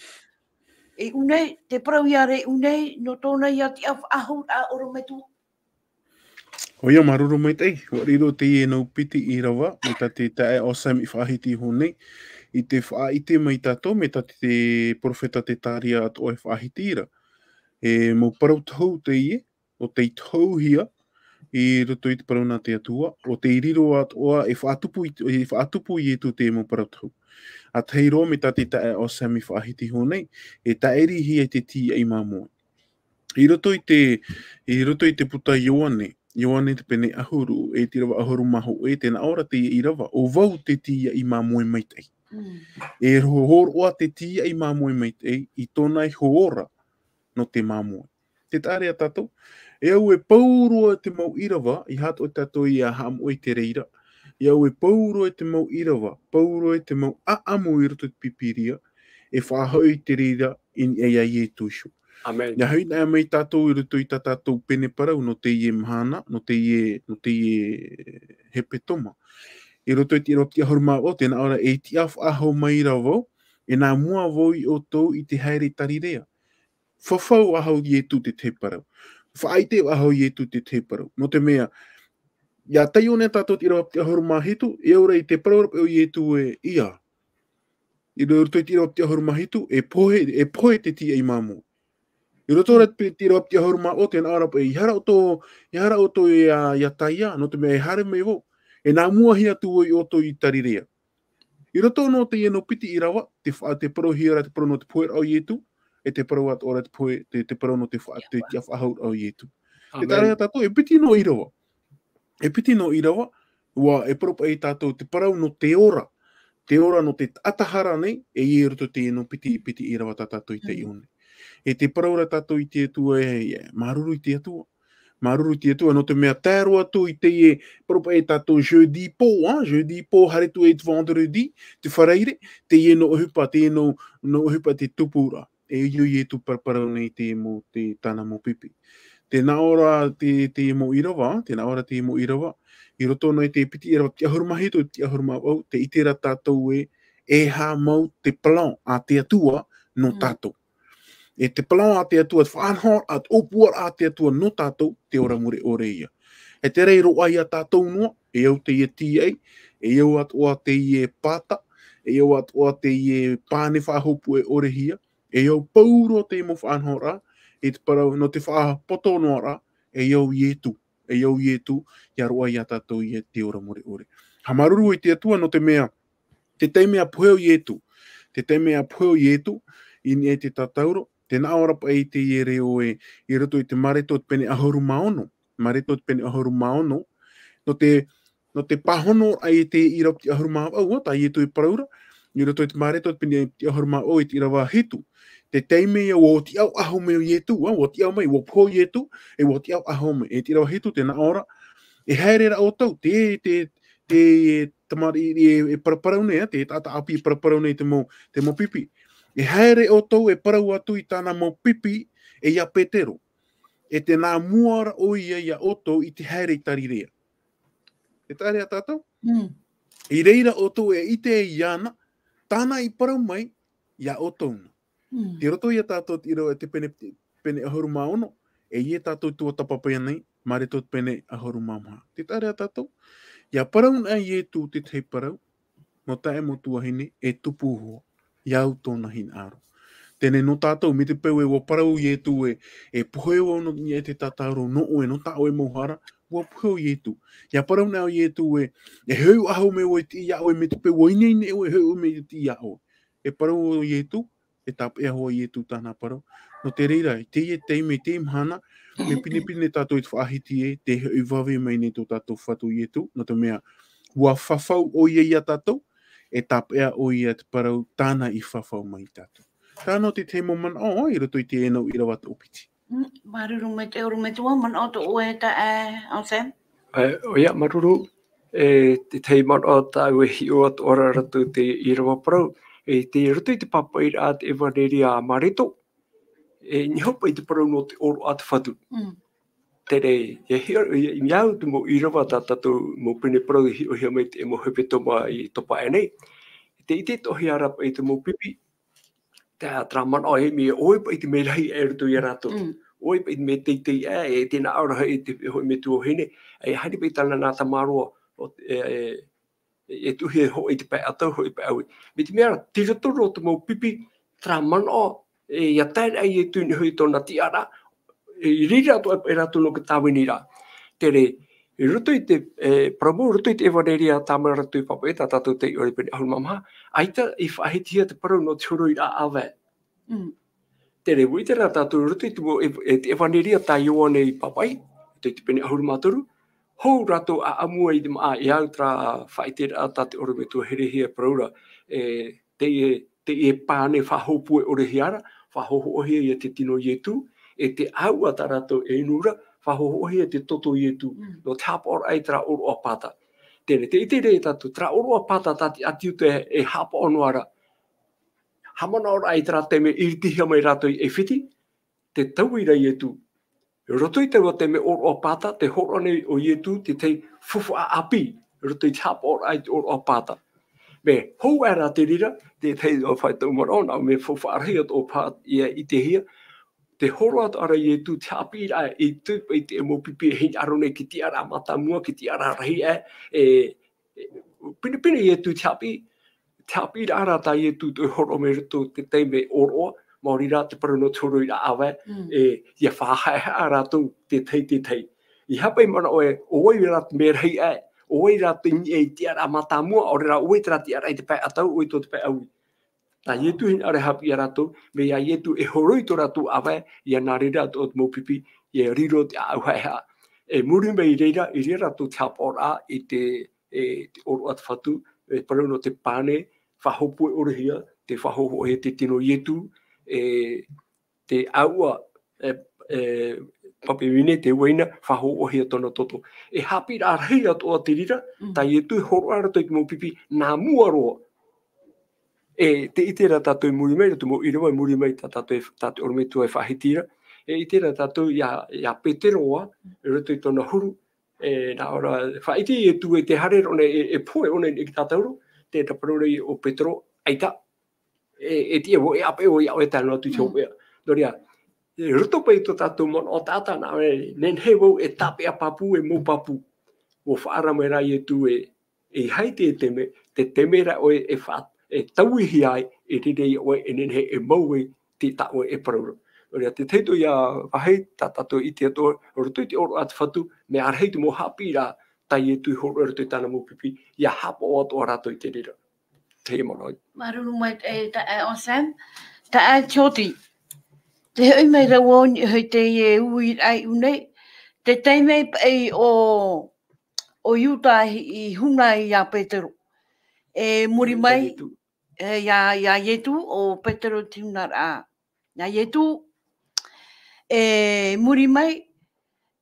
E ʻū nei, te parau ia ra e ʻū nei, nō tōna ia tiʻa faʻahou ra ʻorometua. ʻOia, māuruuru maitaʻi, ʻua riro teie nau piti ʻīrava, mai tā te taeaʻe Sam i faʻahiti iho nei, i te faʻaʻite mai tātou, mai tā te perofeta Zekaria atoʻa e faʻahiti ra. E mau parau tohu teie, ʻo tei tohuhia, i roto i te parau nā te Atua, ʻo tei riro atoʻa, e faʻatupu i, e faʻatupu i Ietu te mau parau tohu. ʻA tahi roa mai tā te taeaʻe Sam i faʻahiti iho nei, e tāʻirihia i te tīaʻi māmoe. I roto i te, i roto i te puta Ioane, Ioane te pene ʻahuru, e te ʻīrava ʻahuru mā hōʻē, tē nā ʻō ra teie ʻīrava, ʻo vau te tīaʻi māmoe maitaʻi. E hō-, hōroʻa te tīaʻi māmoe maitaʻi, i tōna iho ora, nō te māmoe. Tē taʻa ra ia tātou, e au e pauroa te mau ʻīrava, ʻeiaha atoʻa tātou ʻia haʻamoʻe i te reira. E au e pauroa te mau ʻīrava, pauroa te mau ʻaʻamu i roto i te Pīpīria, e faʻahoʻi i te reira i niʻa ia Ietu Iso. ʻĀmene. ʻIa hoʻi anaʻe mai tātou i roto i tā tātou pene parau nō teie mahana, nō teie, nō teie hepetoma. I roto i te ʻīrava piti ʻahuru mā vaʻu, tē nā ʻō ra, e tiʻa faʻahou mai ra vau, e nā mua vau ia ʻoutou i te haere i Tarirea. Fafau faʻahou Ietu te tahi parau. Faʻaʻite faʻahou Ietu te tahi parau. Nō te mea, ʻia taiʻo nei tātou te ʻīrava piti ʻahuru mā hitu, e au ra i te parau ra paʻi ʻo Ietu ē, ʻia. I roto i te ʻīrava piti ʻahuru mā hitu, e pohe, e pohe te tīaʻi māmoe. I roto ra te ʻīrava piti ʻahuru mā vaʻu, tē nā ʻō ra paʻi, ʻeiaha ʻoutou, ʻeiaha ʻoutou ʻia, ʻia taiʻa, nō te mea e haere mai vau. E nā mua hia atu vau ia ʻoutou i Tarirea. I roto nō teie nau piti ʻīrava, te fa-, te parauhia ra te parau nō te poheraʻa o Ietu, e te parau atoʻa ra te pohe-, te, te parau nō te fa-, te tiʻa faʻahouraʻa o Ietu. Tē taʻa ra ia tātou, e piti nau ʻīrava. E piti nau ʻīrava, ʻua, e parau paʻi ia tātou te parau nō te ora. Te ora nō te taʻata hara nei, e i roto i teie nau piti, piti ʻīrava tā tātou i taiʻo nei. E te parau ra tātou i te Atua, e, e, māuruuru i te Atua. Māuruuru i te Atua, nō te mea tae roa atu i teie, parau paʻi ia tātou jeudi pō, hein, jeudi pō, haere atu i te vendredi, te Faraire, teie nau ʻohipa, teie nau, nau ʻohipa te tupuraʻa. E ʻo Ietu paraparau nei te mau, te, tāna mau pipi. Tē nā ʻō ra te, te mau ʻīrava, tē nā ʻō ra te mau ʻīrava, i roto nei te piti ʻīrava piti ʻahuru mā hitu, piti ʻahuru mā vaʻu, tē ʻite ra tātou ē, e aha mau te plan a te Atua nō tātou. E te plan a te Atua, te faʻanahoraʻa, te ʻōpuaraʻa a te Atua nō tātou, te ora mure ʻore ia. E te rei roa ia tātou noa, e au teie tīaʻi, e au atoʻa teie pāta, e au atoʻa teie pane faʻahopue ʻore hia, e au pauroa te mau faʻanahoraʻa, i te parau, nō te faʻapoto noa ra, e au Ietu, e au Ietu, ia roa ia tātou ia te ora mure ʻore. Haʻamāuruuru i te Atua nō te mea, te taime a pohe o Ietu, te taime a pohe o Ietu, i niʻa i te tātauro, te naʻo ra paʻi teie reo e, i roto i te Mareko te pene ʻahuru mā ono, Mareko te pene ʻahuru mā ono, nō te, nō te pāhono ai te ʻīrava piti ʻahuru mā vaʻu, tā Ietu e parau ra, i roto i te Mareko te pene piti ʻahuru mā vaʻu i te ʻīrava hitu. Te taime ia ʻua oti ʻaʻau mai o Ietu, ʻua oti ʻaʻau mai, ʻua pohe o Ietu, e ʻua oti ʻaʻau mai, e te ʻīrava hitu, te naʻo ra, e haere ra ʻoutou, te, te, te tamariʻi e, e paraparau nei, te taʻata ʻāpī e paraparau nei te mau, te mau pipi. E haere ʻoutou e parau atu i tāna mau pipi, e ia Petero. E tē nā mua ra ʻoia ia ʻoutou i te haere i Tarirea. E taʻa ʻē ia tātou? Mm. I reira ʻoutou e ʻite ai iāna, tāna i parau mai, ia ʻoutou na. Mm. Tei roto ia tātou te ʻīrava te pene, pene ʻahuru mā ono, e ia tātou tuatāpapa nei, Mareko te pene ʻahuru mā maha. Te taʻa ʻē ia tātou? Ia parau na Ietu te tahi parau, nō tae mau tuahine, e tupu iho, ia au tōna hinaʻaro. Teie nō tātou, mai te peu e ʻua parau Ietu e, e pohe vau nō niʻa i te tātauro nō ʻoe, nō tā ʻoe mau hara, ʻua pohe o Ietu. Ia parau na Ietu e, e hoʻi ʻaʻau mai vau i te ia ʻoe, mai te peu ʻua ineine ʻoe, e hoʻi mai i te ia ʻoe. E parau o Ietu, e tāpeʻa hoʻi Ietu tāna parau. Nō te reira, i teie taime, i teie mahana, mea pinepine tātou i te faʻahiti e, tē hoʻi vave mai nei tō tātou Fatu Ietu, nō te mea, ʻua fafau ʻoia ia tātou, e tāpeʻa ʻoia te parau tāna i fafau mai ia tātou. Tae noa te tahi mau manaʻo, i roto i teie nau ʻīrava toʻopiti. Mm, māuruuru maitaʻi ʻorometua, manaʻo tō ʻoe e taeaʻe, Anselme? E, ʻoia, māuruuru, e, te tahi manaʻo tāʻu e hiʻo atoʻa ra i roto i te ʻīrava parau, e, tei roto i te pāpaʻiraʻa a te ʻEvaneria a Mareko, e, i niʻa hoʻi paʻi te parau nō te ʻōroʻa a te Fatu. Mm. Terā, e hiʻo, e, i au te mau ʻīrava tā tātou mau pene parau i hiʻohia mai i te mau hepetoma i topa aʻe nei. Tē ʻite atoʻa hia ra paʻi te mau pipi, tā, terā manaʻo e mea, ʻo vai paʻi te mea rahi aʻe i roto ia rātou. Mm. ʻO vai paʻi te mea teitei aʻe, e tē nā ʻō ra hoʻi te, hoʻi mea tuahine, e aha paʻi tāna nā tamaroa, ʻo, e, e, e tuʻu hia hoʻi te pae ʻatau, hoʻi pae ʻaui. Mai te mea ra, tei roto roa te mau pipi, terā manaʻo, e, ʻia tae ra Ietu i niʻa hoʻi i tōna tiʻaraʻa, e, i reira atoʻa paʻi rātou nō te tāviniraʻa. Terā, i roto i te, e, parau mau, i roto i te ʻEvaneria tā Mareko i pāpaʻi, tā tātou taiʻoraʻa pene ʻahuru mā maha, ʻaita i faʻahitihia te parau nō te horoiraʻa ʻāvae. Mm. Terā, ʻua ʻite ra tātou i roto i te mau, e, e, te ʻEvaneria tā Ioane i pāpaʻi, i te pene ʻahuru mā toru, hou rātou ʻāʻamu ai i te māʻa, e au terā faʻaʻiteraʻa tā te ʻorometua herehia e parau ra, e, teie, teie pane faʻahopue ʻore hia ra, faʻahōhoʻahia ia te tino o Ietu, e te ʻāuʻa tā rātou e inu ra, faʻahōhoʻahia te toto o Ietu, Mm. nō te haʻapaʻoraʻa i terā ʻōroʻa pāta. Terā, tē ʻite ra tātou, terā ʻōroʻa pāta tā te ʻĀti Iuta e, e haʻapaʻo noa ra. Haʻamanaʻo ra i terā taime i ʻiritihia mai rātou i ʻAifiti, tē taui ra Ietu. I roto i taua taime ʻōroʻa pāta, tē hōroʻa nei ʻo Ietu te tahi faufaʻa ʻāpī, i roto i te haʻapaʻoraʻa i te ʻōroʻa pāta. Mea hou aʻe rā te reira, te tahi o faʻaitoito manaʻo, nā ʻō mea faufaʻa rahi atoʻa paha ʻia ʻitehia, tē hōroʻa atoʻa ra Ietu te haʻapiʻiraʻa i te, i te mau pipi e hinaʻaro nei ki te tiʻaraʻa mātāmua, ki te tiʻaraʻa rahi aʻe, e, e, pinepine Ietu te haʻapiʻi, te haʻapiʻiraʻa rā tā Ietu tē hōroʻa mai i roto i te taime ʻōroʻa, maori rā te parau nō te horoiraʻa ʻāvae, Mm. e, ʻia faʻahaʻehaʻa rātou te tahi, te tahi. ʻEiaha paʻi manaʻo ē, ʻo vai rā te mea rahi aʻe, ʻo vai rā te niʻa i te tiʻaraʻa mātāmua, ʻaore rā, ʻo vai terā tiʻaraʻa i te pae ʻatau, ʻo vai tō te pae ʻaui. Tā Ietu hinaʻaro e haʻapiʻi ia rātou, mea ʻia Ietu e horoi tō rātou ʻāvae, ʻia nā reira atoʻa te mau pipi, ʻia riro te ʻāʻau haʻehaʻa. E muri mai i reira, i reira rātou te haʻapaʻoraʻa i te, e, te ʻōroʻa a te Fatu, e parau nō te pane faʻahopue ʻore hia, tē faʻahōhoʻahia te tino o Ietu, e, te ʻāuʻa, e, e, pape vine, te uaina, faʻahōhoʻahia tōna toto. E haʻapiʻiraʻa rahi atoʻa te reira, Mm. tā Ietu e hōroʻa i roto i te mau pipi, nā mua roa. E, tē ʻite ra tātou i muri mai, te mau ʻīrava i muri mai, tā tātou e, tā te ʻorometua e faʻahiti ra. E ʻite ra tātou ia, ia Petero ā, i roto i tōna huru, e, nā ʻō ra, faʻaʻite Ietu e tē haere ra ʻōna e, e pohe ʻōna i te tātauro, tē parau ra ʻo Petero, ʻaita, e, e tiʻa vau, e ʻāpeʻe vau ia ʻoe e tae noa atu i te Mm. hopeʻa. Nō reira, I roto paʻi i tō tātou manaʻo taʻata, nā ʻō nei, nehenehe vau e tāpeʻa pāpū, e mau pāpū. ʻUa faʻaara mai rā Ietu e, e ʻeiaha te taime, te taime ra ʻoe e faʻa-, e tauihia ai, e riro ʻoe, e nehenehe e mau ai te tā ʻoe e parau ra. Nō reira, te tahi atu ia vāhi, tā tātou e ʻite atoʻa, roto i te ʻōroʻa a te Fatu, mea rahi te mau haʻapiʻiraʻa tā Ietu i hōroʻa i roto i tāna mau pipi, ʻia haʻapaʻo atoʻa rātou i te reira. Te manaʻo. Māuruuru maitaʻi, e, taeaʻe Sam, taeaʻe Jody. Tē hoʻi mai ra vau i niʻa i teie uiraʻa i ʻō nei, te taime paʻi ʻo, ʻo Iuta i, i huna iā Petero. E muri mai, Ietu. E, iā, iā Ietu, ʻo Petero te hunaraʻa. Iā Ietu, e muri mai,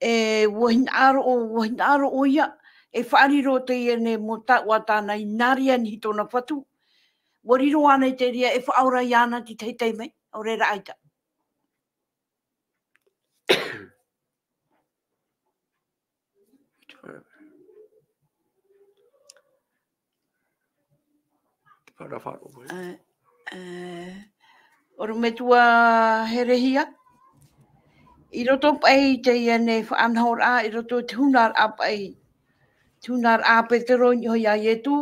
e, ʻua hinaʻaro, ʻua hinaʻaro ʻoia, e faʻariro teie nei mau taoʻa tāna i nā reira nei tōna Fatu. ʻUa riro ānei te reira e faʻaora iāna i te tahi taime, ʻaore rā ʻaita. Te parau faʻaroʻo mai. Ā, ā, ʻorometua herehia. I roto paʻi i teie nei faʻanahoraʻa, i roto i te hunaraʻa paʻi, te hunaraʻa a Petero i niʻa iā Ietu,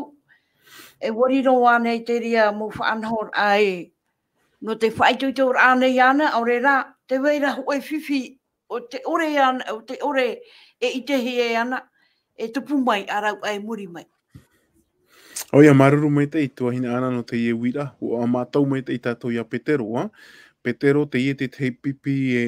e ʻua riro ānei te reira mau faʻanahoraʻa e, nō te faʻaitoitoraʻa nei iāna, ʻaore rā, tē vai ra hōʻē fifi, ʻo te ʻore ana, ʻo te ʻore e ʻitehia ana, e tupu mai, ā rāua e muri mai. ʻOia, māuruuru maitaʻi i te tuahine Ana nō teie uiraʻa, ʻua mātau maitaʻi tātou iā Petero, ā. Petero, teie te tahi pipi e,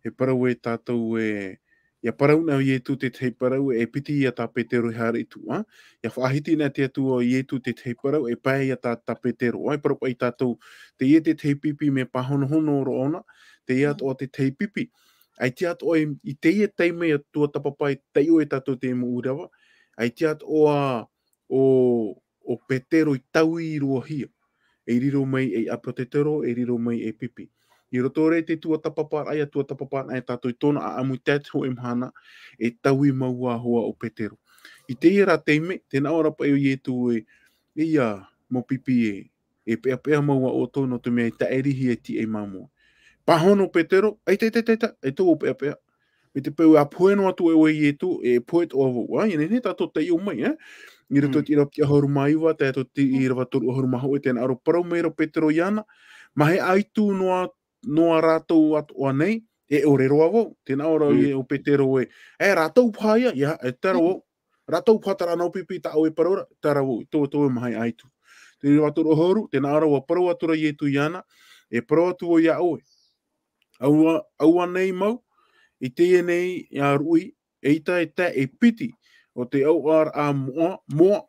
e parau e tātou e, ʻia parau na Ietu te tahi parau, e piti ia tā Petero e haere i tuʻa, ā. ʻIa faʻahiti na te Atua Ietu te tahi parau, e pae ia tā, tā Petero, ā. E parau paʻi tātou, teie te tahi pipi mea pāhonohono roa ʻōna, teie atoʻa te tahi pipi. ʻAita atoʻa i, i teie taime ʻa tuatāpapa i taiʻo e tātou te mau ʻīrava, ʻaita atoʻa ʻo, ʻo Petero i taui roa hia. E riro mai ei ʻāpōtetoro, e riro mai ei pipi. I roto rā i te tuatāpaparaʻa, ʻia tuatāpaparaʻa e tātou i tōna ʻāʻamu i te hōʻē mahana, e taui mau hoʻi ʻo Petero. I teie rā taime, tē nā ʻō ra paʻi ʻo Ietu e, ʻeia, mau pipi e, e peʻapeʻa mau ā ʻoutou nō te mea e tāʻirihia e tiʻa i māmā. Pāhono Petero, ʻaita, ʻaita, ʻaita, ʻaita, ʻaita vau peʻapeʻa. Mai te peu ʻa pohe noa atu ʻoe iā Ietu, e pohe atoʻa vau, ā, ʻia nehenehe tātou e taiʻo mai, ā. I roto i te ʻīrava tiʻahuru mā iva, tae atu i te ʻīrava toru ʻahuru mā hōʻē, tē nā ʻō ra, parau mai ra Petero iāna, maheʻa atu noa, noa rātou atoʻa nei, e ʻore roa vau. Tē nā ʻō ra ʻo Petero e, e rātou paha ia, ia, e tae ra vau. Rātou paha terā nau pipi tā ʻoe e parau ra, terā vau, tō, tō e maheʻa atu. Te ʻīrava toru ʻahuru, tē nā ʻō ra, ʻua parau atu ra Ietu iāna, e parau atu vau iā ʻoe. ʻAua, ʻaua nei mau, i teie nei ā ruʻi, eʻita e tae e piti, ʻo te ʻauʻauraʻa moʻa, moʻa,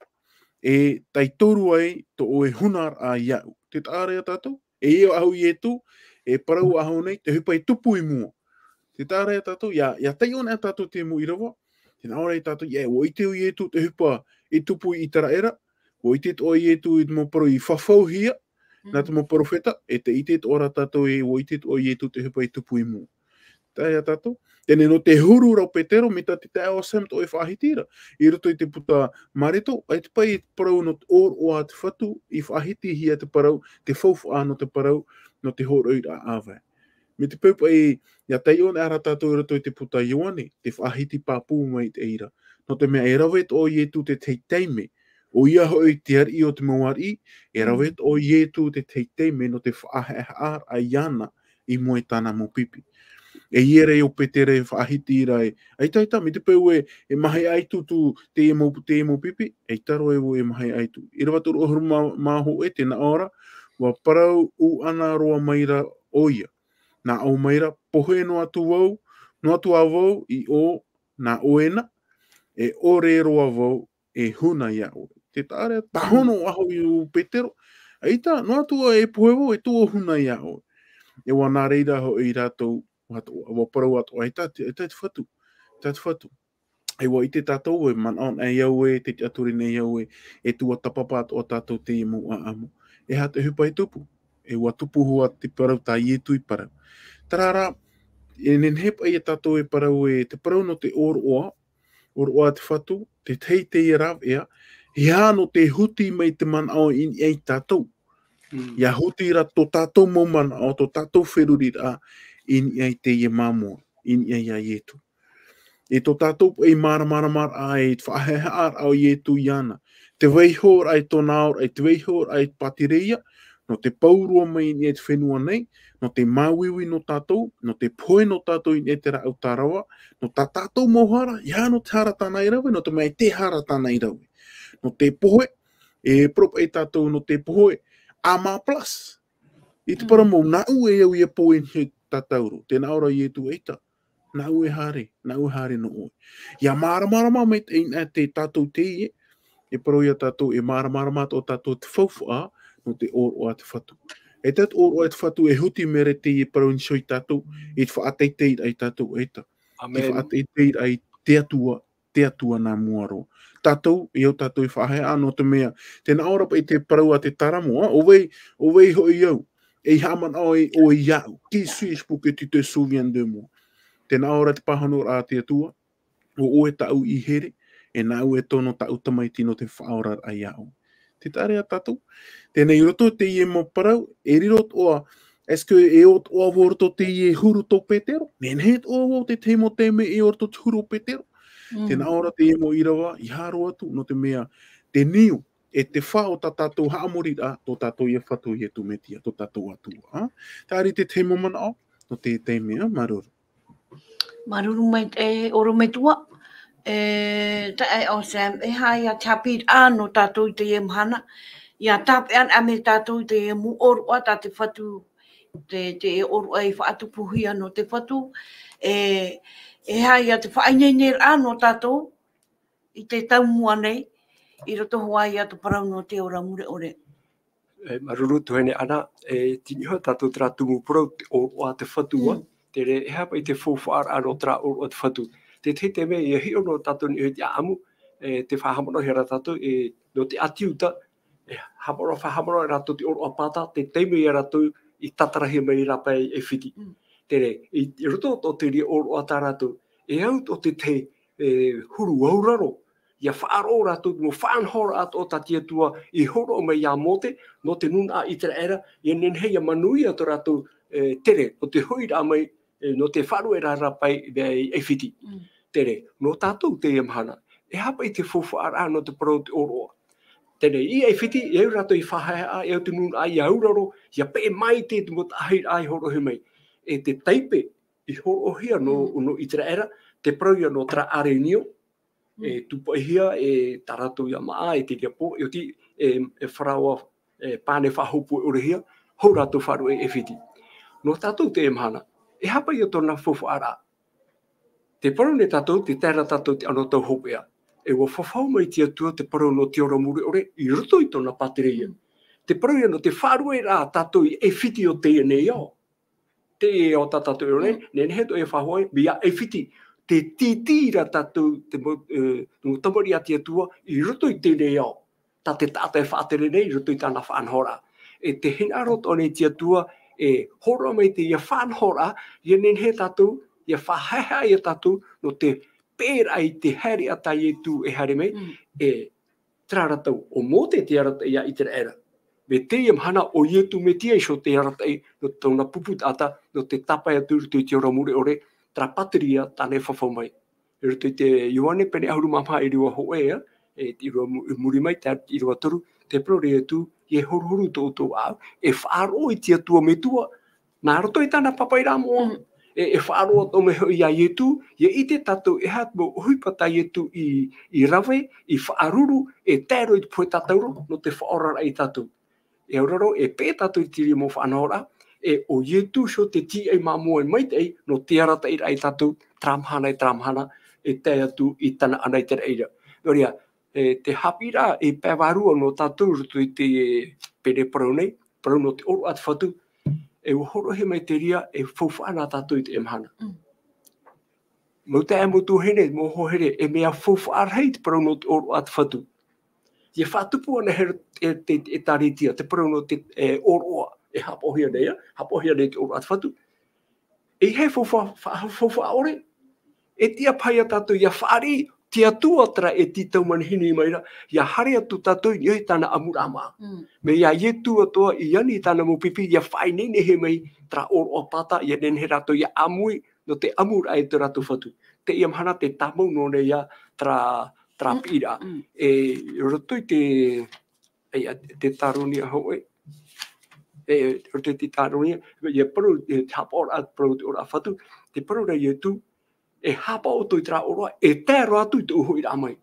e taitoru ai tō ʻoe hunaraʻa iāʻu. Tē taʻa ra ia tātou, e ʻia ʻahu Ietu, e parau ʻahu nei, te ʻohipa e tupu i mua. Tē taʻa ra ia tātou, ʻia, ʻia taiʻo na tātou te mau ʻīrava, tē nā ʻō ra ia tātou, ʻe, ʻua ʻite ʻo Ietu te ʻohipa i tupu i ʻĪteraʻera, ʻua ʻite atoʻa Ietu i te mau parau i fafauhia, nā te mau perofeta, e tē ʻite atoʻa ra tātou ē, ʻua ʻite atoʻa Ietu te ʻohipa i tupu i mua. Tae ia tātou. Teie nō te huru ra ʻo Petero, mai tā te taeaʻe Sam tō ʻoe e faʻahiti ra. I roto i te puta Mareko, ʻaita paʻi te parau nō te ʻōroʻa a te Fatu, i faʻahitihia te parau, te faufaʻa nō te parau, nō te hōroʻaraʻa ʻāvae. Mai te peu paʻi, ʻia taiʻo na ra tātou i roto i te puta Ioane, te faʻahiti pāpū mai i te reira. Nō te mea e rave atoʻa ʻo Ietu te tahi taime, ʻoia hoʻi te ariʻi o te mau ariʻi, e rave atoʻa ʻo Ietu te tahi taime nō te faʻahaʻehaʻaraʻa iāna i mua i tāna mau pipi. E ʻia rave ʻo Petero e faʻahiti ra ē, ʻaita, ʻaita, mai te peu ē, e maheʻa atu tō, te mau, te mau pipi, ʻaita roa e vau e maheʻa atu. ʻĪrava toru ʻahuru mā, mā hōʻē, tē nā ʻō ra, ʻua parau ʻuʻana roa mai ra ʻoia. Nā ʻō mai ra, pohe noa atu vau, noa atu ā vau i ʻō, nā ʻoe na, e ʻore roa vau e huna iā ʻoe. Tē taʻa ra, pāhono ʻahu ʻo Petero, ʻaita, noa atu ā e pohe vau, e tuʻu huna iā ʻoe. E ʻua nā reira hoʻi rātou, ʻua to-, ʻua parau atoʻa, ʻaita, te, ʻaita te Fatu, ʻaita te Fatu. E ʻua ʻite tātou ē, manaʻo nei au ē, te tiʻaturi nei au ē, e tuatāpapa atoʻa tātou teie mau ʻāʻamu. E aha te ʻohipa e tupu? E ʻua tupu hoʻi te parau tā Ietu i parau. Terā rā, e nehenehe paʻi ia tātou e parau ē, te parau nō te ʻōroʻa, ʻōroʻa a te Fatu, te tahi teie rāveʻa, e aha nō te huti mai te manaʻo i niʻa ia tātou. ʻIa huti ra tō tātou mau manaʻo, tō tātou feruriraʻa, i niʻa i teie māmoa, i niʻa iā Ietu. E tō tātou paʻi māramarama raʻa, e faʻahaʻehaʻa raʻa o Ietu iāna. Te vaiho raʻa i tōna aoraʻi, te vaiho raʻa i Patireia, nō te pauroa mai i niʻa i te fenua nei, nō te māuiui nō tātou, nō te pohe nō tātou i niʻa i te rāʻau tārava, nō tā tātou mau hara, ʻeiaha nō te hara tāna i rave, nō te mea e te hara tāna i rave. Nō te pohe, e parau paʻi tātou nō te pohe, A M A plus. I te Mm. parau mau, nāʻu e au ia pō i niʻa i tā tātou. Tē nā ʻō ra Ietu, ʻeita. Nāʻu e haere, nāʻu e haere nō ʻoe. ʻIa māramarama mai te, i niʻa i te tātou teie, e parau iā tātou, e māramarama atoʻa tātou te faufaʻa, nō te ʻōroʻa a te Fatu. E te ʻōroʻa a te Fatu, e huti mai ra teie parau i niʻa iā tātou, i te faʻateiteiraʻa iā tātou, ʻeita. Te Amen. faʻateiteiraʻa i te Atua, te Atua nā mua roa. Tātou, e au tātou i faʻahaʻehaʻa nō te mea, tē nā ʻō ra paʻi te parau a te taramo, ā, ʻo vai, ʻo vai hoʻi au, ei haʻamanaʻo ʻoe iāʻu, qui suis-je pour que tu te souviennes de moi? Tē nā ʻō ra te pāhonoraʻa a te Atua, ʻo ʻoe tāʻu ʻīhere, e nāʻu e tono tāʻu tamaiti nō te faʻaoraraʻa iāʻu. Te taʻa ra tātou. Teie nei i roto i teie mau parau, e riro atoʻa, est-ce que e ʻō atoʻa vau i roto i teie huru tō Petero? Nehenehe atoʻa vau te tahi mau taime e ʻō i roto i te huru o Petero. Mm. Tē nā ʻō ra teie mau ʻīrava, ʻeiaha roa atu, nō te mea, te niu, e te fā o tā tātou haʻamoriraʻa, tō tātou ia Fatu Ietu Metia, tō tātou Atua, ā? Terā te tahi mau manaʻo, nō te taime, ā, māuruuru. Māuruuru maitaʻi e ʻorometua, e, taeaʻe Sam, e aha ia te haʻapiʻiraʻa nō tātou i teie mahana, ʻia tāpeʻa anaʻe mai tātou i teie mau ʻōroʻa tā te Fatu, te, te ʻōroʻa i faʻatupuhia nō te Fatu, e, e aha ia te faʻaineineraʻa nō tātou i te taumua nei, i roto hoʻi ia te parau nō te ora mure ʻore. E, māuruuru tuahine Ana, e, tei niʻa iho tātou terā tumu parau, te ʻōroʻa a te Fatu, ā. Mm. Terā, e aha paʻi te faufaʻaraʻa nō terā ʻōroʻa a te Fatu. Te tahi taime, ʻia hiʻo noa tātou i niʻa i te ʻāʻamu, e, tē faʻahaʻamanaʻohia ra tātou, e, nō te ʻĀti Iuta, e, haʻamanaʻo, faʻahaʻamanaʻo rātou te ʻōroʻa Pāta, te taime ia rātou i tātarahia mai i rāpae i ʻAifiti. Mm. Terā, i, i roto o te reira ʻōroʻa tā rātou, e au tō te tahi, e, huru auraro, ʻia faʻaroʻo rātou, mau faʻanahoraʻa atoʻa tā te Atua i hōroʻa mai iā Mōte, nō te nūnaʻa ʻĪteraʻera, ʻia nehenehe ʻia manuia tō rātou, e, tere, nō te hoʻiraʻa mai, e, nō te faʻaruʻeraʻa i rāpae i ʻAifiti. Mm. Terā, nō tātou teie mahana, e aha paʻi te faufaʻaraʻa nō te parau te ʻōroʻa. Terā, i ʻAifiti, e au rātou i faʻahaʻehaʻa, e au te nūnaʻa ʻia auraro, ʻia peʻe maitaʻi te mau taʻahiraʻa i hōroʻahia mai. E te taipe, i hōroʻahia nō, Mm. nō ʻĪteraʻera, te parau ia nō terā ʻārenio, e Mm. tūpaʻihia, e tā rātou ia māʻa, e te reira pō, e oti, e, e faraoa, e pane faʻahōpoi ʻore hia, hou rātou faʻaruʻe i ʻAifiti. Nō tātou teie mahana, e aha paʻi ia tōna faufaʻaraʻa. Te parau nei tātou, tē tae ra tātou i te anotau hopeʻa. E ʻua fafau mai te Atua te parau nō te ora mure ʻore, i roto i tōna pātireia. Mm. Te parau ia nō te faʻaruʻeraʻa tātou i ʻAifiti o teie nei ao. Teie ao tā tātou e rave nei, Mm. nehenehe atoʻa e faʻahoʻi, mai iā ʻAifiti, tē tītī ra tātou, te mau, e, te mau tamariʻi a te Atua, i roto i teie nei ao. Tā te taʻata e faʻatere nei, i roto i tāna faʻanahoraʻa. E tē hinaʻaro atoʻa nei te Atua, e hōroʻa mai teie faʻanahoraʻa, ʻia nehenehe tātou, ʻia faʻahaʻehaʻa ia tātou, nō te peʻeraʻa i te haereʻa tā Ietu e haere mai, Mm. e terā ra tau, ʻo Mōte te arataʻi iā ʻĪteraʻera. Mai teie mahana ʻo Ietu Metia iho te arataʻi nō tōna pupu taʻata, nō te tāpae atu i roto i te ora mure ʻore, terā pātireia tāna e fafau mai. I roto i te Ioane pene ʻahuru mā maha ʻīrava hōʻē, e, ʻīrava mu-, muri mai, te ʻīrava toru, tē parau ra Ietu, ʻia huru tō ʻoutou ʻāʻau, e faʻaroʻo i te Atua Metua, nā roto i tāna pāpaʻiraʻa moʻa. Mm. E, e faʻaroʻo atoʻa mai hoʻi iā Ietu, ʻia ʻite tātou e aha te mau ʻohipa tā Ietu i, i rave, i faʻaruru, e tae roa i te pohe tātauro, nō te faʻaoraraʻa ia tātou. E auraro, e peʻe tātou i te reira mau faʻanahoraʻa, e ʻo Ietu iho te tīaʻi māmoe maitaʻi, nō te arataʻiraʻa ia tātou, terā mahana e terā mahana, e tae atu i tāna ʻanaʻanaraʻa. Nō reira, e, te haʻapiʻiraʻa e pae vārua nō tātou i roto i te, e, pene parau nei, parau nō te ʻōroʻa a te Fatu, e ʻua hōroʻahia mai te reira e faufaʻa na tātou i teie mahana. Mm. Mau taeaʻe, mau tuahine, mau hoa here, e mea faufaʻa rahi te parau nō te ʻōroʻa a te Fatu. ʻIa faʻatupu anaʻe e, e, e, ʻĒkālesia, te parau nō te, e, ʻōroʻa, e haʻapaʻohia nei, ā, haʻapaʻohia nei te ʻōroʻa a te Fatu. E ʻeiaha e faufaʻa, fa-, faufaʻa ʻore, e tiʻa paha ia tātou ʻia fāriʻi, Te Atua terā e tītau manihini mai ra, ʻia haere atu tātou i niʻa i tāna ʻamuraʻa māʻa. Mm. Mai iā Ietu atoʻa i ani i tāna mau pipi, ʻia faʻaineine mai terā ʻōroʻa pāta, ʻia nehenehe rātou ʻia ʻāmui, nō te ʻamuraʻa e tō rātou Fatu. Teie mahana tē tāmau noa nei ia terā, terā Mm. piʻiraʻa. Mm. E roto i te, ʻia, Teuteronia hōʻē. E, roto i te Teuteronia, ʻia parau, e, te haʻapaʻoraʻa, parau te ʻōroʻa Fatu, tē parau ra Ietu, e haʻapaʻo ʻoutou i terā ʻōroʻa, e tae roa atu i te hōʻiraʻa mai.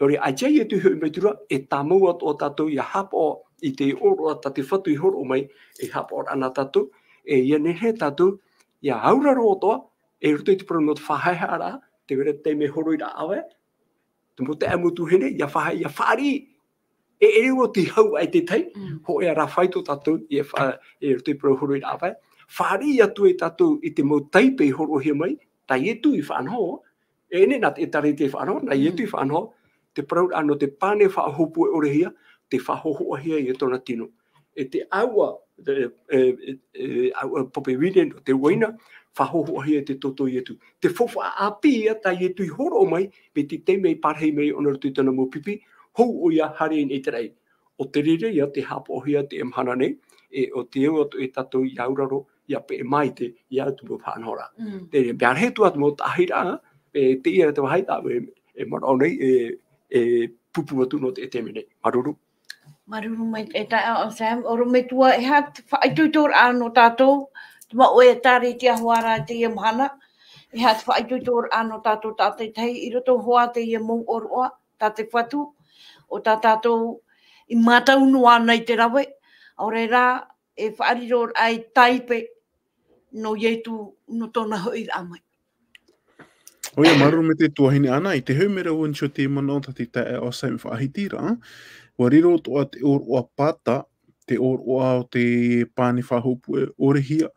Nō reira, ʻaita Ietu i hoʻi mai atu ra, e tāmau atoʻa tātou ʻia haʻapaʻo i te ʻōroʻa tā te Fatu i hōroʻa mai, e haʻapaʻo ra na tātou, e ʻia nehenehe tātou, ʻia auraro atoʻa, e roto i te parau nō te faʻahaʻehaʻaraʻa, tē vai ra te taime hōroʻaraʻa ʻāvae, te mau taeaʻe mau tuahine, ʻia faʻahaʻe, ʻia fāriʻi, e ʻere ʻo te hau ai te tahi, Mm. hōʻē ā rā faito tātou, e fa-, e roto i te parau hōroʻaraʻa ʻāvae, fāriʻi atu ai tātou i te mau taipe i hōroʻahia mai, tā Ietu i faʻanaho, e ʻere nā te ʻĒkālesia i faʻanaho, nā Ietu Mm. i faʻanaho, te parauraʻa nō te pane faʻahōpue ʻorehia, tē faʻahōhoʻahia ia tōna tino. E te ʻāuʻa, e, e, e, e, ʻāuʻa pape vine nō te uaina, faʻahōhoʻahia te toto o Ietu. Te faufaʻa ʻāpī ia tā Ietu i hōroʻa mai, mai te taime i parahi mai ʻōna i roto i tōna mau pipi, hou ʻoia haere i niʻa i te raʻi. ʻO te reira ia tē haʻapaʻohia teie mahana nei, e ʻo tē au atu e tātou ʻia auraro, ʻia peʻe maite, ʻia au te mau faʻanahoraʻa. Mm. Te mea rahi atu ā te mau taʻahiraʻa, e, teie te vāhi tā, e, e manaʻo nei, e, e pupu atu nō te, te mea nei. Māuruuru. Māuruuru maitaʻi e taeaʻe Sam, ʻorometua, e aha te faʻaitoitoraʻa nō tātou, te mau ʻĒkālesia hoʻi ra teie mahana, e aha te faʻaitoitoraʻa nō tātou tātaʻitahi i roto hoʻi teie mau ʻōroʻa, tā te Fatu, ʻo tā tātou i mātau noa ana i te rave, ʻaore rā, e faʻariro ai taipe nō Ietu, nō tōna hoʻiraʻa mai. ʻOia, māuruuru maitaʻi tuahine Ana, i te hau mea ra ʻua ʻite i te manaʻo tā te taeaʻe Sam i faʻahiti ra, ʻua riro atoʻa te ʻōroʻa pāta, te ʻōroʻa o te pane faʻahōpue ʻorehia,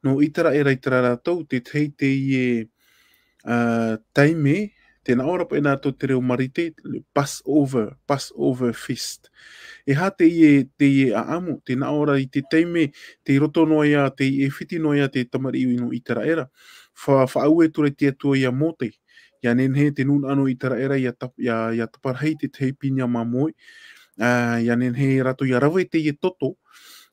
nō ʻĪteraʻera i terā ra tau, te tahi teie, ā, taime, tē nā ʻō ra paʻi nā roto i te reo Marite, le Passover, Passover feast. E aha teie, teie ʻāʻamu, tē nā ʻō ra i te taime, tei roto noa ia, tei ʻĒfiti noa ia te tamariʻi nō ʻĪteraʻera. Fa-, faʻaue atu ra te Atua ia Mōte, ʻia nehenehe te nūnaʻa nō ʻĪteraʻera ʻia tap-, ʻia, ʻia taparahi te tahi pinia māmoe, ā, ʻia nehenehe rātou ʻia rave teie toto,